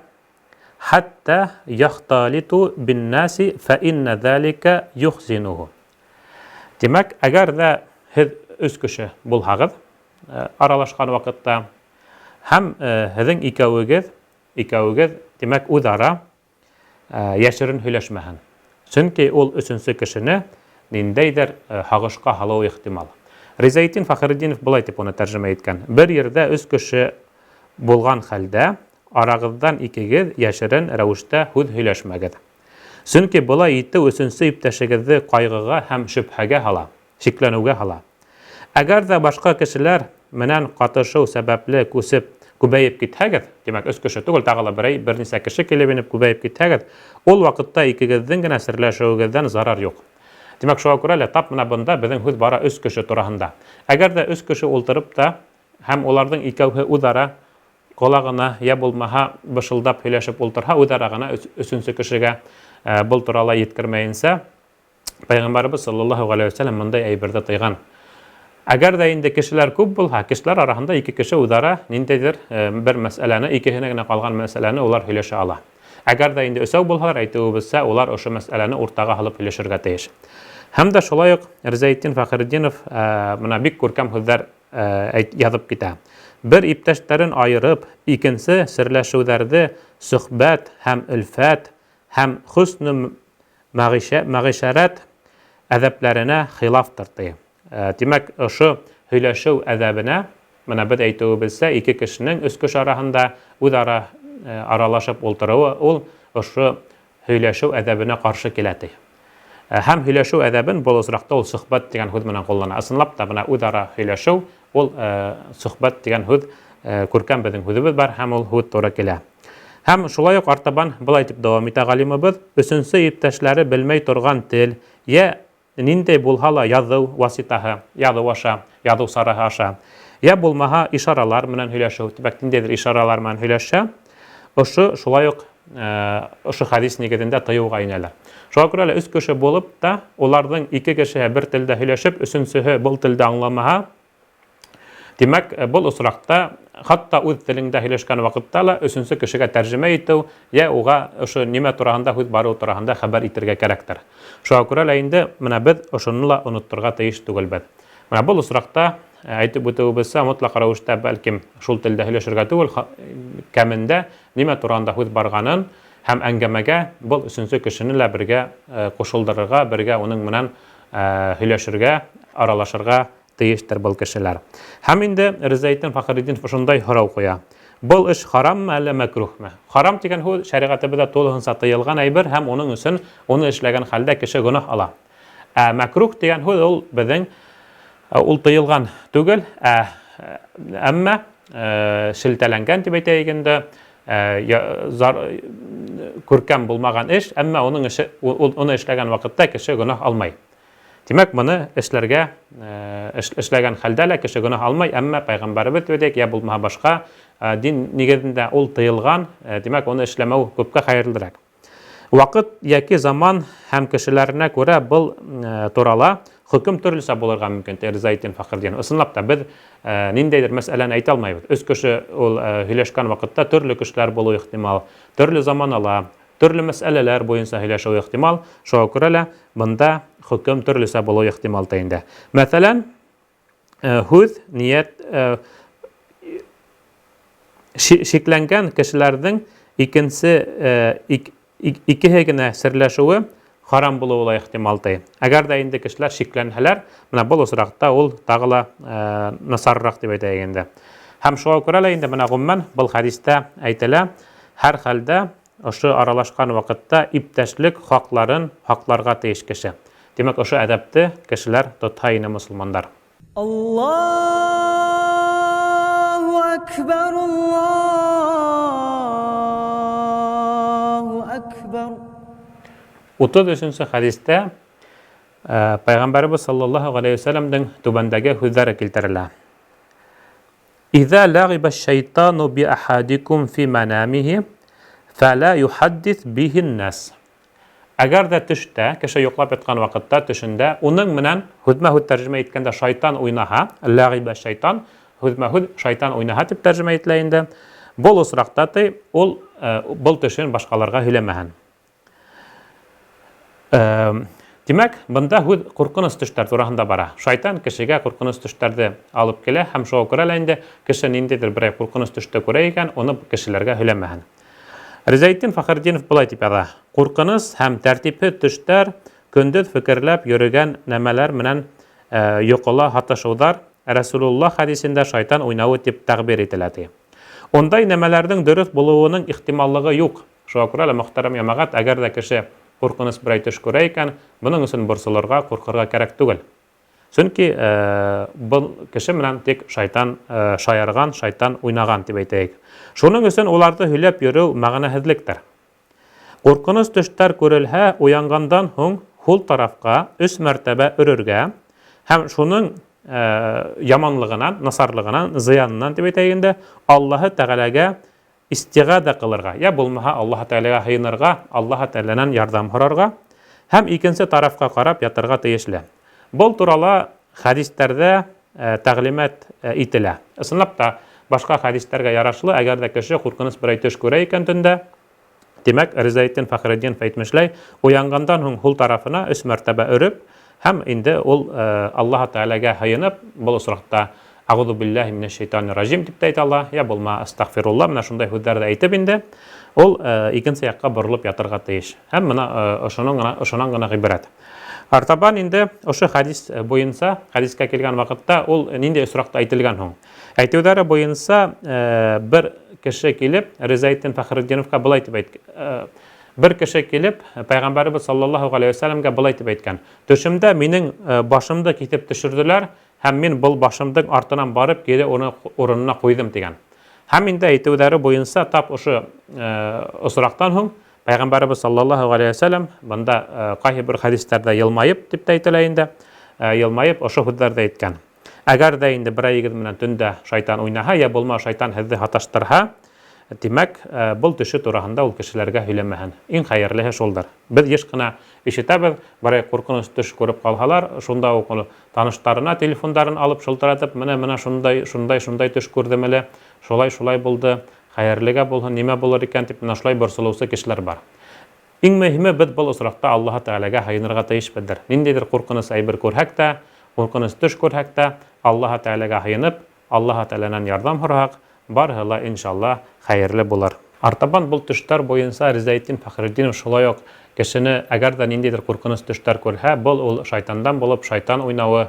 хатта яхталиту биннаси фә инна залика юхзинуху. Тимәк, әгәр ҙә һеҙ өс кеше булһағыҙ, аралашҡан ваҡытта һәм һеҙҙең икәүегеҙ, тимәк, үҙ-ара йәшерен һөйләшмәһен. Сөнки ул өсөнсө кешене ниндәйҙер һағышҡа һалыуы ихтимал. Ризаэтдин Фәхретдинов былай тип уны тәржемә иткән: Бер ерҙә өс кеше булған хәлдә арағыҙҙан икегеҙ йәшерен рәүештә һүҙ һөйләшмәгеҙ. Сөнки былай итеү өсөнсө иптәшегеҙҙе ҡайғыға һәм шөбһәгә һала, шикләнеүгә һала. Әгәр ҙә башҡа кешеләр менән ҡатышыу сәбәпле күсеп күбәйеп китһәгеҙ, тимәк, өс кеше түгел, тағы ла берәй бер нисә кеше килеп инеп күбәйеп китһәгеҙ, ул ваҡытта икегеҙҙең генә серләшеүегеҙҙән зарар юҡ. Тимәк, шуға күрә лә тап бына бында беҙҙең һүҙ бара өс кеше тураһында. Әгәр ҙә өс кеше ултырып та һәм уларҙың икәүһе үҙ-ара ҡолағына йә булмаһа бышылдап һөйләшеп ултырһа, үҙ-ара ғына өсөнсө кешегә был турала еткермәйенсә, Пәйғәмбәребеҙ саллаллаһу ғәләйһи вә сәлләм мындай әйберҙе тыйған. Әгәр ҙә инде кешеләр күп булһа, кешеләр араһында ике кеше үҙ-ара ниндәйҙер бер мәсьәләне, икеһенә генә ҡалған мәсьәләне улар һөйләшә ала. Әгәр ҙә инде өсәү булһалар, әйтеүебеҙсә, улар ошо мәсьәләне уртаға һалып һөйләшергә тейеш. Һәм дә шулай уҡ Ризаэтдин Фәхретдинов бына бик күркәм һүҙҙәр яҙып китә. Бер иптәштәрен айырып, икенсе серләшеүҙәрҙе сөхбәт һәм өлфәт һәм хөснө мәғишәрәт әҙәпләренә хилафтыр ти. Тимәк, ошо һөйләшеү әҙәбенә, бына беҙ әйтеүебеҙсә, ике кешенең өс кеше араһында үҙ-ара аралашып ултырыуы ул ошо һөйләшеү әҙәбенә ҡаршы килә ти. Һәм һөйләшеү әҙәбен был осраҡта ул сөхбәт тигән һүҙ менән ҡуллана. Ысынлап та бына үҙ-ара һөйләшеү ул сөхбәт тигән һүҙ күркәм беҙҙең һүҙебеҙ бар һәм ул һүҙ тура килә. Һәм шулай уҡ артабан былай тип дауам итә ғалимыбыҙ: өсөнсө иптәшләре белмәй торған тел йә ниндәй булһа ла яҙыу васитаһы, яҙыу аша, яҙыу сараһы аша, йә булмаһа ишаралар менән һөйләшеү, тимәк, ниндәйҙер ишаралар менән һөйләшә, ошо шулай уҡ ошо хәдис нигеҙендә тыйыуға инәләр. Шуға күрә лә өс кеше булып та, уларҙың ике кешеһе бер телдә һөйләшеп, өсөнсөһө был телде аңламаһа, Тимәк, был осраҡта хатта үҙ телеңдә һөйләшкән ваҡытта ла өсөнсө кешегә тәржемә итеү йә уға ошо нимә тураһында һүҙ барыуы тураһында хәбәр итергә кәрәктер. Шуға күрә лә инде менә беҙ ошоно ла онотторға тейеш түгелбеҙ. Менә был осраҡта әйтеп үтеүебеҙсә, мотлаҡ рәүештә бәлкем шул телдә һөйләшергә түгел, кәмендә нимә тураһында һүҙ барғанын һәм әңгәмәгә был өсөнсө кешене лә бергә ҡушылдырырға, бергә уның менән һөйләшергә, аралашырға тейештер был кешеләр. Һәм инде Ризаэтдин Фәхретдинов ошондай һорау ҡуя. Был эш хараммы әллә мәкрүһме? Харам тигән һүҙ шәриғәтебеҙҙә тулыһынса тыйылған әйбер һәм уның өсөн уны эшләгән хәлдә кеше гонаһ ала. Ә мәкрүһ тигән һүҙ ул беҙҙең ул тыйылған түгел, ә әммә шелтәләнгән дип әйтәйек инде, күркәм булмаған эш, әммә уның эше уны эшләгән ваҡытта кеше гонаһ алмай. Тимәк, моны эшләргә эшләгән хәлдә лә кеше гөнаһ алмай, әмма пәйгамбәребеҙ дип әйтәйек, йә булмаһа башҡа дин нигеҙендә ул тыйылған, тимәк, уны эшләмәү күпкә хәйерлерәк. Ваҡыт йәки заман һәм кешеләренә күрә был турала хөкөм төрлөсә булырға мөмкин, ти Ризаэтдин Фәхретдинов. Ысынлап та, беҙ ниндәйҙер мәсьәләне әйтә алмайбыҙ. Өс кеше ул һөйләшкән ваҡытта төрлө кешеләр булыуы ихтимал, төрлө заманала, Төрлө мәсьәләләр буйынса һөйләшеү ихтимал, шуңа күрә лә бында хөкем төрлөсә булыуы ихтимал та инде. Мәҫәлән, һүҙ, ниәт шикләнгән кешеләрҙең икенсе икеһе генә серләшеүе харам булыуы ла ихтимал ти. Әгәр ҙә инде кешеләр шикләнһәләр, менә был осраҡта ул тағы ла насарыраҡ дип әйтәйек инде. Һәм шуңа күрә лә инде менә гомумән был хәдистә әйтелә, һәр хәлдә Ошо аралашҡан ваҡытта иптәшлек хаҡларын һаҡларға тейеш кеше. Тимәк, ошо әҙәпте кешеләр тотһа ине мосолмандар. Аллаһу әкбәр, Аллаһу әкбәр. 33 нче хәдистә Пәйғәмбәребеҙ саллаллаһу ғәләйһи вә сәлләмдең түбәндәге һүҙҙәре килтерелә. Иза ләгыйбә шәйтану би әхәдикум фи мәнәмиһи фәлә юхәддис биһин нәс. Әгәр дә төштә, кеше йоклап яткан вакытта төшендә уның менән һүҙмә-һүҙ тәрҗемә иткәндә шайтан уйнаһа, ләгыйбә шайтан, һүҙмә-һүҙ шайтан уйнаһа дип тәрҗемә ителә инде. Был осракта ти ул был төшен башкаларга һөйләмәһен. Тимәк, бында һүҙ ҡурҡыныс төштәр тураһында бара. Шайтан кешегә ҡурҡыныс төштәрҙе алып килә һәм шуға күрә лә инде кеше ниндәйҙер берәй ҡурҡыныс төштө күрә икән, уны кешеләргә һөйләмәһен. Ризаэтдин Фәхретдинов былай дип яҙа: Ҡурҡыныс һәм тәртипһеҙ төштәр көндөҙ фекерләп йөрөгән нәмәләр менән йоҡола һатышыуҙар Рәсүлуллаһ хәдисендә шайтан уйнауы дип тәгъбир ителә, ти. Ундай нәмәләрҙең дөрөҫ булыуының ихтималлығы юҡ. Шуңа күрә лә, мөхтәрәм ямәгать, әгәр дә кеше куркыныч берәй төш күрә икән, моның өчен борчылырга, куркырга кәрәк түгел. Чөнки был кеше менән тик шайтан шаярган, шайтан уйнаган дип әйтәйек. Шуның өчен уларны һөйләп йөрү мәгънәһезлектер. Куркыныч төштәр күрелһә, уянгандан һуң һул тарафка өч мәртәбә өрергә һәм шуның яманлыгынан, насарлыгынан, зыяныннан дип әйтәйек инде, Аллаһы Тәгаләгә истигада кылырга, я булмаһа Аллаһы Тәгаләгә һыйынырга, Аллаһы Тәгаләнән ярдәм һорарга һәм икенче тарафка карап ятырга тиешле. Был турала хәдистәрдә тәгълимат ителә. Ысынлап та, башка хәдистәргә ярашлы, әгәр дә кеше куркыныч берәй төш күрә икән төндә, Тимәк, Ризаэтдин Фәхретдинов әйтмешләй, уянгандан һуң һул тарафына өч мәртәбә өреп, һәм инде ул Аллаһы Тәгаләгә һыйынып, был очракта Әгъузу биллаһи минәш шәйтанир раҗим дип тә әйтә ала, я булма әстәгъфирулла, менә шундай һүҙләрҙе әйтеп инде, ул икенсе яҡҡа боролоп ятырға тейеш. Һәм менә ошоның гына, ошонан гына ғибрәт. Артабан инде ошо хәдис буйынса, хәдискә килгән вакытта ул нинди очракта әйтелгән һуң? Әйтеүҙәре буйынса, бер кеше килеп, Ризаэтдин Фәхретдиновка былай дип әйт, бер кеше килеп, Пәйғәмбәребеҙ саллаллаһу ғәләйһи вәсәләмгә былай дип әйткән: Төшөмдә минең башымды киҫеп төшөрҙөләр, һәм мин был башымдың артынан барып, кире уны урынына ҡуйҙым, тигән. Һәм инде әйтеүҙәре буйынса, тап ошо осраҡтан һуң Пәйғәмбәребеҙ саллаллаһу ғәләйһи вәсәләм бында ҡайһы бер хәдистәрҙә йылмайып дип тә әйтелә инде, йылмайып ошо һүҙҙәрҙе әйткән. Әгәр ҙә инде берәйегеҙ менән төндә шайтан уйнаһа, йә булма шайтан һеҙҙе һаташтырһа, Тимәк, был төшө тураһында ул кешеләргә һөйләмәһен. Иң хәйерлеһе шулдыр. Беҙ йыш ҡына ишетәбеҙ, берәй ҡурҡыныс төш күреп ҡалһалар, шунда уҡ таныштарына телефондарын алып шылтыратып, менә менә шундай, шундай, шундай төш күрҙем әле, шулай, шулай булды, хәйерлегә булһын, нимә булыр икән дип менә шулай борсолоусы кешеләр бар. Иң мөһиме, беҙ был осраҡта Аллаһы Тәғәләгә һыйынырға тейешбеҙҙер. Ниндәйҙер ҡурҡыныс әйбер күрһәк тә, ҡурҡыныс төш күрһәк тә, Аллаһы Тәғәләгә һыйынып, Аллаһы Тәғәләнән ярҙам һораһаҡ, барыһы ла, иншалла, хәйерле булыр. Артабан был төштәр буйынса Ризаэтдин Фәхретдинов шулай уҡ кешене, әгәр ҙә ниндәйҙер ҡурҡыныс төштәр күрһә, был ул шайтандан булып, шайтан уйнауы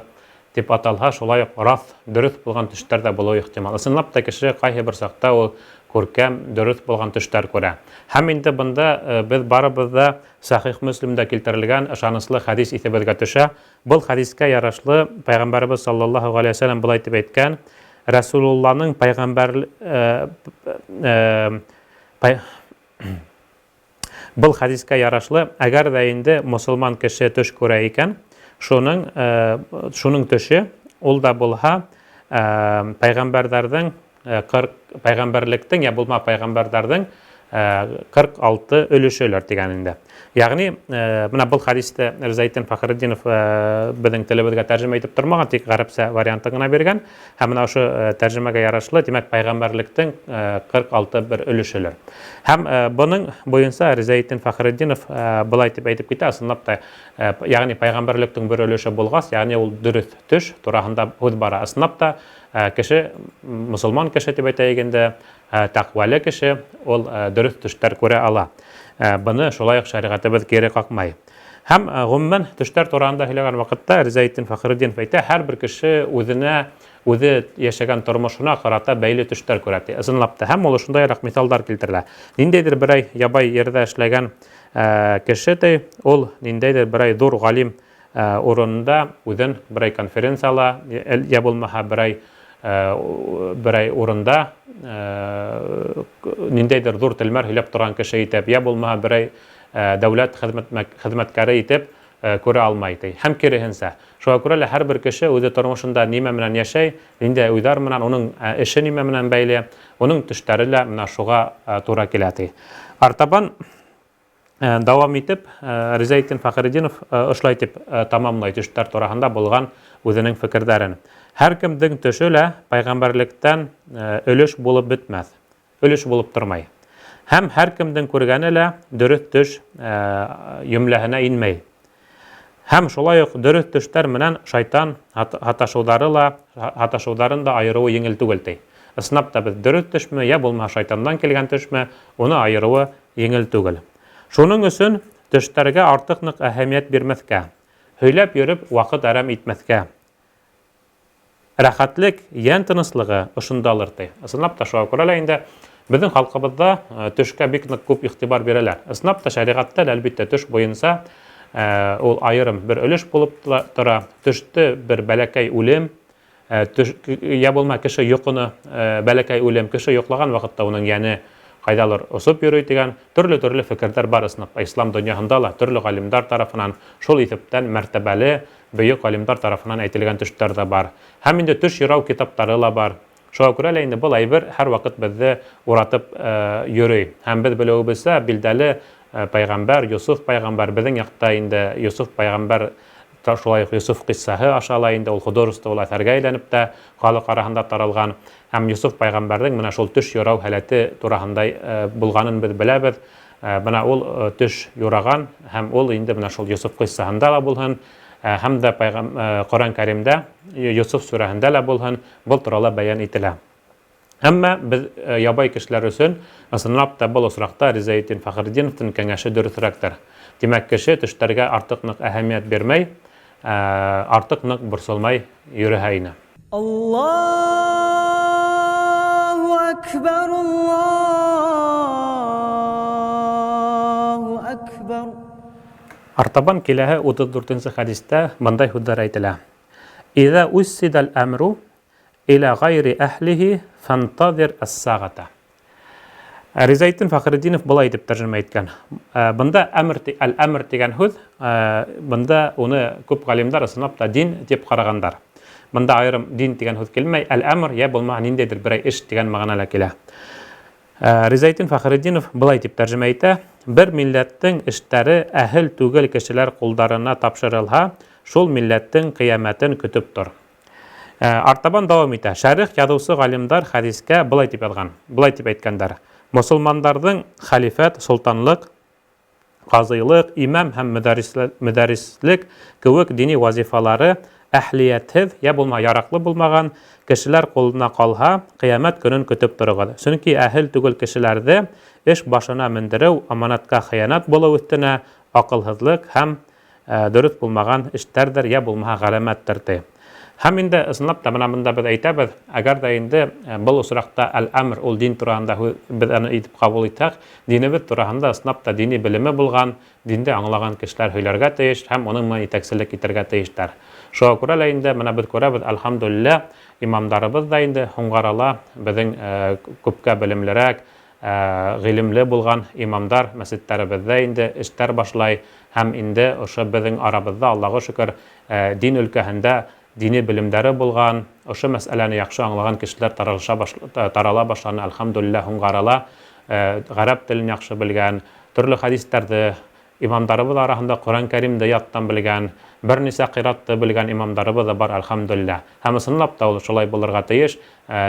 дип аталһа, шулай уҡ раҫ, дөрөҫ булған төштәр ҙә булыуы ихтимал. Ысынлап та кеше ҡайһы бер саҡта ул күркәм, дөрөҫ булған төштәр күрә. Һәм инде бында беҙ барыбыҙ ҙа Сәхих Мөслимдә килтерелгән ышаныслы хәдис иҫебеҙгә төшә. Был хәдискә ярашлы Пәйғәмбәребеҙ саллаллаһу ғәләйһи вәсәләм былай тип әйткән: Рәсулулланың пәйғәмбәр Был хәдискә ярашлы, әгәр ҙә инде мосолман кеше төш күрә икән, шуның шуның төше ул да булһа пәйғәмбәрҙәрҙең 40 пәйғәмбәрлектең я булма пәйғәмбәрҙәрҙең 46 өлөшөлөр дигән инде. Ягъни, менә был хәдисте Рзаитдин Фәхретдинов беҙҙең телебеҙгә тәржемә итеп тормаған, тик ғәрәпсә вариантын гына биргән. Һәм менә ошо тәржемәгә ярашлы, тимәк, пәйғәмбәрлектең 46 бер өлөшөлөр. Һәм бының буйынса Ризаитдин Фәхретдинов былай дип әйтеп китә, ысынлап та, ягъни пәйғәмбәрлектең бер өлөшө булғас, ягъни ул дөрөҫ төш тураһында һүҙ бара. Ысынлап та, кеше, мосолман кеше дип әйтәйек инде, тәҡвәле кеше ул дөрөҫ төштәр күрә ала. Быны шулай уҡ шәриғәтебеҙ кире ҡаҡмай. Һәм ғөмүмән төштәр тураһында һөйләгән ваҡытта Ризаитдин Фәхретдинов әйтә, һәр бер кеше үҙенә үҙе йәшәгән тормошона ҡарата бәйле төштәр күрә ти. Ысынлап та, һәм ул ошондайыраҡ миҫалдар килтерелә. Ниндәйҙер берәй ябай ерҙә эшләгән кеше ти, ул ниндәйҙер берәй ҙур ғалим урынында үҙен берәй конференцияла, йә булмаһа берәй берәй урында ниндәйҙер ҙур телмәр һөйләп торған кеше итеп, йә булмаһа берәй дәүләт хеҙмәткәре итеп күрә алмай ти. Һәм киреһенсә. Шуға күрә лә һәр бер кеше үҙе тормошонда нимә менән йәшәй, ниндәй уйҙар менән, уның эше нимә менән бәйле, уның төштәре лә менә шуға тура килә ти. Артабан дауам итеп, Ризаитдин Фәхретдинов ошолай дип тамамлай төштәр тураһында булған үҙенең фекерҙәрен. Һәр кемдең төшө лә пәйғәмбәрлектән өлөш булып бөтмәҫ, өлөш булып тормай. Һәм һәр кемдең күргәне лә дөрөҫ төш йөмләһенә инмәй. Һәм шулай уҡ дөрөҫ төштәр менән шайтан һаташыуҙары ла, һаташыуҙарын да айырыуы еңел түгел ти. Ысынлап та беҙ дөрөҫ төшмө, йә булмаһа шайтандан килгән төшмө, уны айырыуы еңел түгел. Шуның өсөн төштәргә артыҡ ныҡ әһәмиәт бирмәҫкә, һөйләп йөрөп ваҡыт әрәм итмәҫкә. Рәхәтлек, йән тыныслығы ошондалыр ти. Ысынлап та шуға күрә лә инде беҙҙең халҡыбыҙҙа төшкә бик ныҡ күп иғтибар бирәләр. Ысынлап та шәриғәттә лә әлбиттә төш буйынса ул айырым бер өлөш булып тора. Төштө бер бәләкәй үлем, төш, я булма кеше йоҡоно бәләкәй үлем, кеше йоҡлаған ваҡытта уның йәне ҡайҙалыр осоп йөрөй тигән төрлө-төрлө фекерҙәр бар ысынлап. Ислам донъяһында ла төрлө ғалимдар тарафынан, шул иҫәптән мәртәбәле бөйөк ғалимдар тарафынан әйтелгән төштәр ҙә бар. Һәм инде төш юрау китаптары ла бар. Шуға күрә лә инде был әйбер һәр ваҡыт беҙҙе уратып йөрөй. Һәм беҙ белеүебеҙсә, билдәле пәйғәмбәр, Йософ пәйғәмбәр, беҙҙең яҡта инде Йософ пәйғәмбәр шулай уҡ Йософ ҡиссаһы аша ла инде ул художестволы әҫәргә әйләнеп тә халыҡ араһында таралған. Һәм Йософ пәйғәмбәрҙең менә шул төш юрау һәләте тураһында булғанын беҙ беләбеҙ. Бына ул төш юраған, һәм ул инде менә шул Йософ ҡиссаһында ла булһын, һәм дә Ҡөрьән Кәримдә, Йософ сүрәһендә лә булһын, был турала бәйән ителә. Әммә беҙ ябай кешеләр өсөн ысынлап та был осраҡта Ризаитдин Фәхретдиновтың кәңәше дөрөҫөрәктер. Тимәк, кеше төштәргә артыҡ ныҡ әһәмиәт бирмәй, артыҡ ныҡ борсолмай йөрөһә ине. Аллаһу әкбәр, Аллаһу әкбәр. Артабан киләһе 34 нсе хәдистә бындай һүҙҙәр әйтелә. Иза уссидал әмру иля гайри әһлиһи фантазир ас-сағата. Ризаитдин Фәхретдинов былай итеп тәржемә иткән. Бында әмр, әл-әмр тигән һүҙ, бында уны күп ғалимдар ысынлап та дин тип ҡарағандар. Бында айырым дин тигән һүҙ килмәй, әл-әмр йә булмаһа ниндәйҙер берәй эш тигән мәғәнә лә килә. Ризаэтдин Фәхретдинов былай тип тәржемә итә: бер милләттең эштәре әһел түгел кешеләр ҡулдарына тапшырылһа, шул милләттең ҡиәмәтен көтөп тор. Артабан дауам итә. Шәрех яҙыусы ғалимдар хәдискә былай тип яҙған, былай тип әйткәндәр: мосолмандарҙың хәлифәт, солтанлыҡ, ҡазыйлыҡ, имам һәм мөдәррислек кеүек дини вазифалары әһлиәтһеҙ йә булмаһа яраҡлы булмаған кешеләр ҡулына ҡалһа, ҡиәмәт көнөн көтөп тороғоҙ. Сөнки әһел түгел кешеләрҙе эш башына мендереү аманатҡа хыянат булыу өҫтөнә аҡылһыҙлыҡ һәм дөрөҫ булмаған эштәрҙер йә булмаһа ғәләмәттер, ти. Һәм инде ысынлап та бына бында беҙ әйтәбеҙ, әгәр ҙә инде был осраҡта әл-әмр ул дин тураһында беҙ аны итеп ҡабул итһәк, динебеҙ тураһында ысынлап та дини белеме булған, динде аңлаған кешеләр һөйләргә тейеш һәм уның менән етәкселек итергә тейештәр. Шуға күрә лә инде бына беҙ күрәбеҙ, әлхәмдүлилләһ, имамдарыбыҙ ҙа инде һуңғарала беҙҙең күпкә белемлерәк, ғилемле булған имамдар мәсеттәребеҙҙә инде эштәр башлай һәм инде ошо беҙҙең арабыҙҙа, Аллаға шөкөр, дин өлкәһендә дини белемдәре булған, ошо мәсьәләне яҡшы аңлаған кешеләр тарала башланы, әлхәмдүлилләһ, һуңғарала ғәрәп телен яҡшы белгән, төрлө хәдистәрҙе, имамдарыбыҙ араһында Ҡөрьән Кәримде яттан белгән, бер нисә ҡиратты белгән имамдарыбыҙ ҙа бар, әлхәмдүлилләһ. Һәм ысынлап та ул шулай булырға тейеш,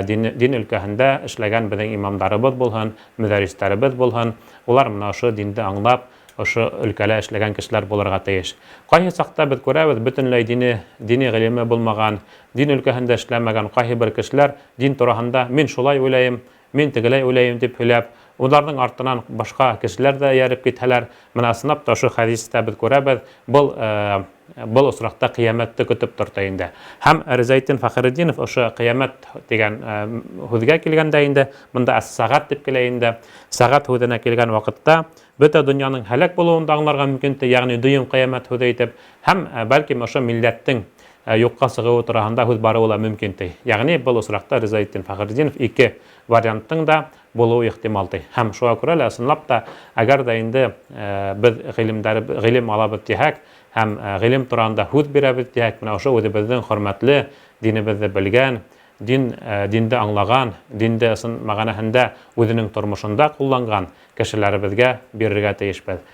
дин өлкәһендә эшләгән беҙҙең имамдарыбыҙ булһын, мөдәрристәребеҙ булһын, улар мына ошо динде аңлап, ошо өлкәлә эшләгән кешеләр булырға тейеш. Ҡайһы саҡта беҙ күрәбеҙ, бөтөнләй дини ғилеме булмаған, дин өлкәһендә эшләмәгән ҡайһы бер кешеләр дин тураһында мин шулай уйлайым, мин тегеләй уйлайым тип һөйләп, уларҙың артынан башҡа кешеләр ҙә эйәреп китһәләр, мына ысынлап та ошо хәдистә беҙ күрәбеҙ, был осраҡта ҡиәмәтте көтөп торто инде. Һәм Ризаэтдин Фәхретдинов ошо ҡиәмәт тигән һүҙгә килгәндә инде, бында әс-сәғәт тип килә инде. Сәғәт һүҙенә килгән ваҡытта бөтә донъяның һәләк булыуын да аңларға мөмкин, йәғни дөйөм ҡиәмәт һүҙе итеп, һәм бәлкем ошо милләттең юҡҡа сығыуы тураһында һүҙ барыуы ла мөмкин, ти. Йәғни был осраҡта Ризаэтдин Фәхретдинов ике варианттың да булыуы ихтимал, ти. Һәм шуға күрә лә ысынлап та, әгәр ҙә инде беҙ ғилем алабыҙ тиһәк, һәм ғилем тураһында һүҙ бирәбеҙ тиһәк, мына ошо үҙебеҙҙең хөрмәтле динебеҙҙе белгән, динде аңлаған, динде ысын мәғәнәһендә үҙенең тормошонда ҡулланған кешеләребеҙгә бирергә тейешбеҙ.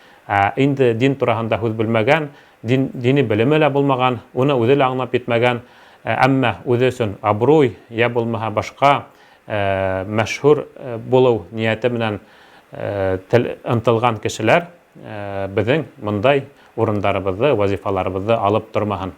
Инде дин тураһында һүҙ белмәгән, дини белеме лә булмаған, уны үҙе лә аңлап етмәгән, әммә үҙе өсөн абруй йә булмаһа башҡа мәшһүр булыу ниәте менән ынтылған кешеләр беҙҙең мындай урындарыбыҙҙы, вазифаларыбыҙҙы алып тормаһын.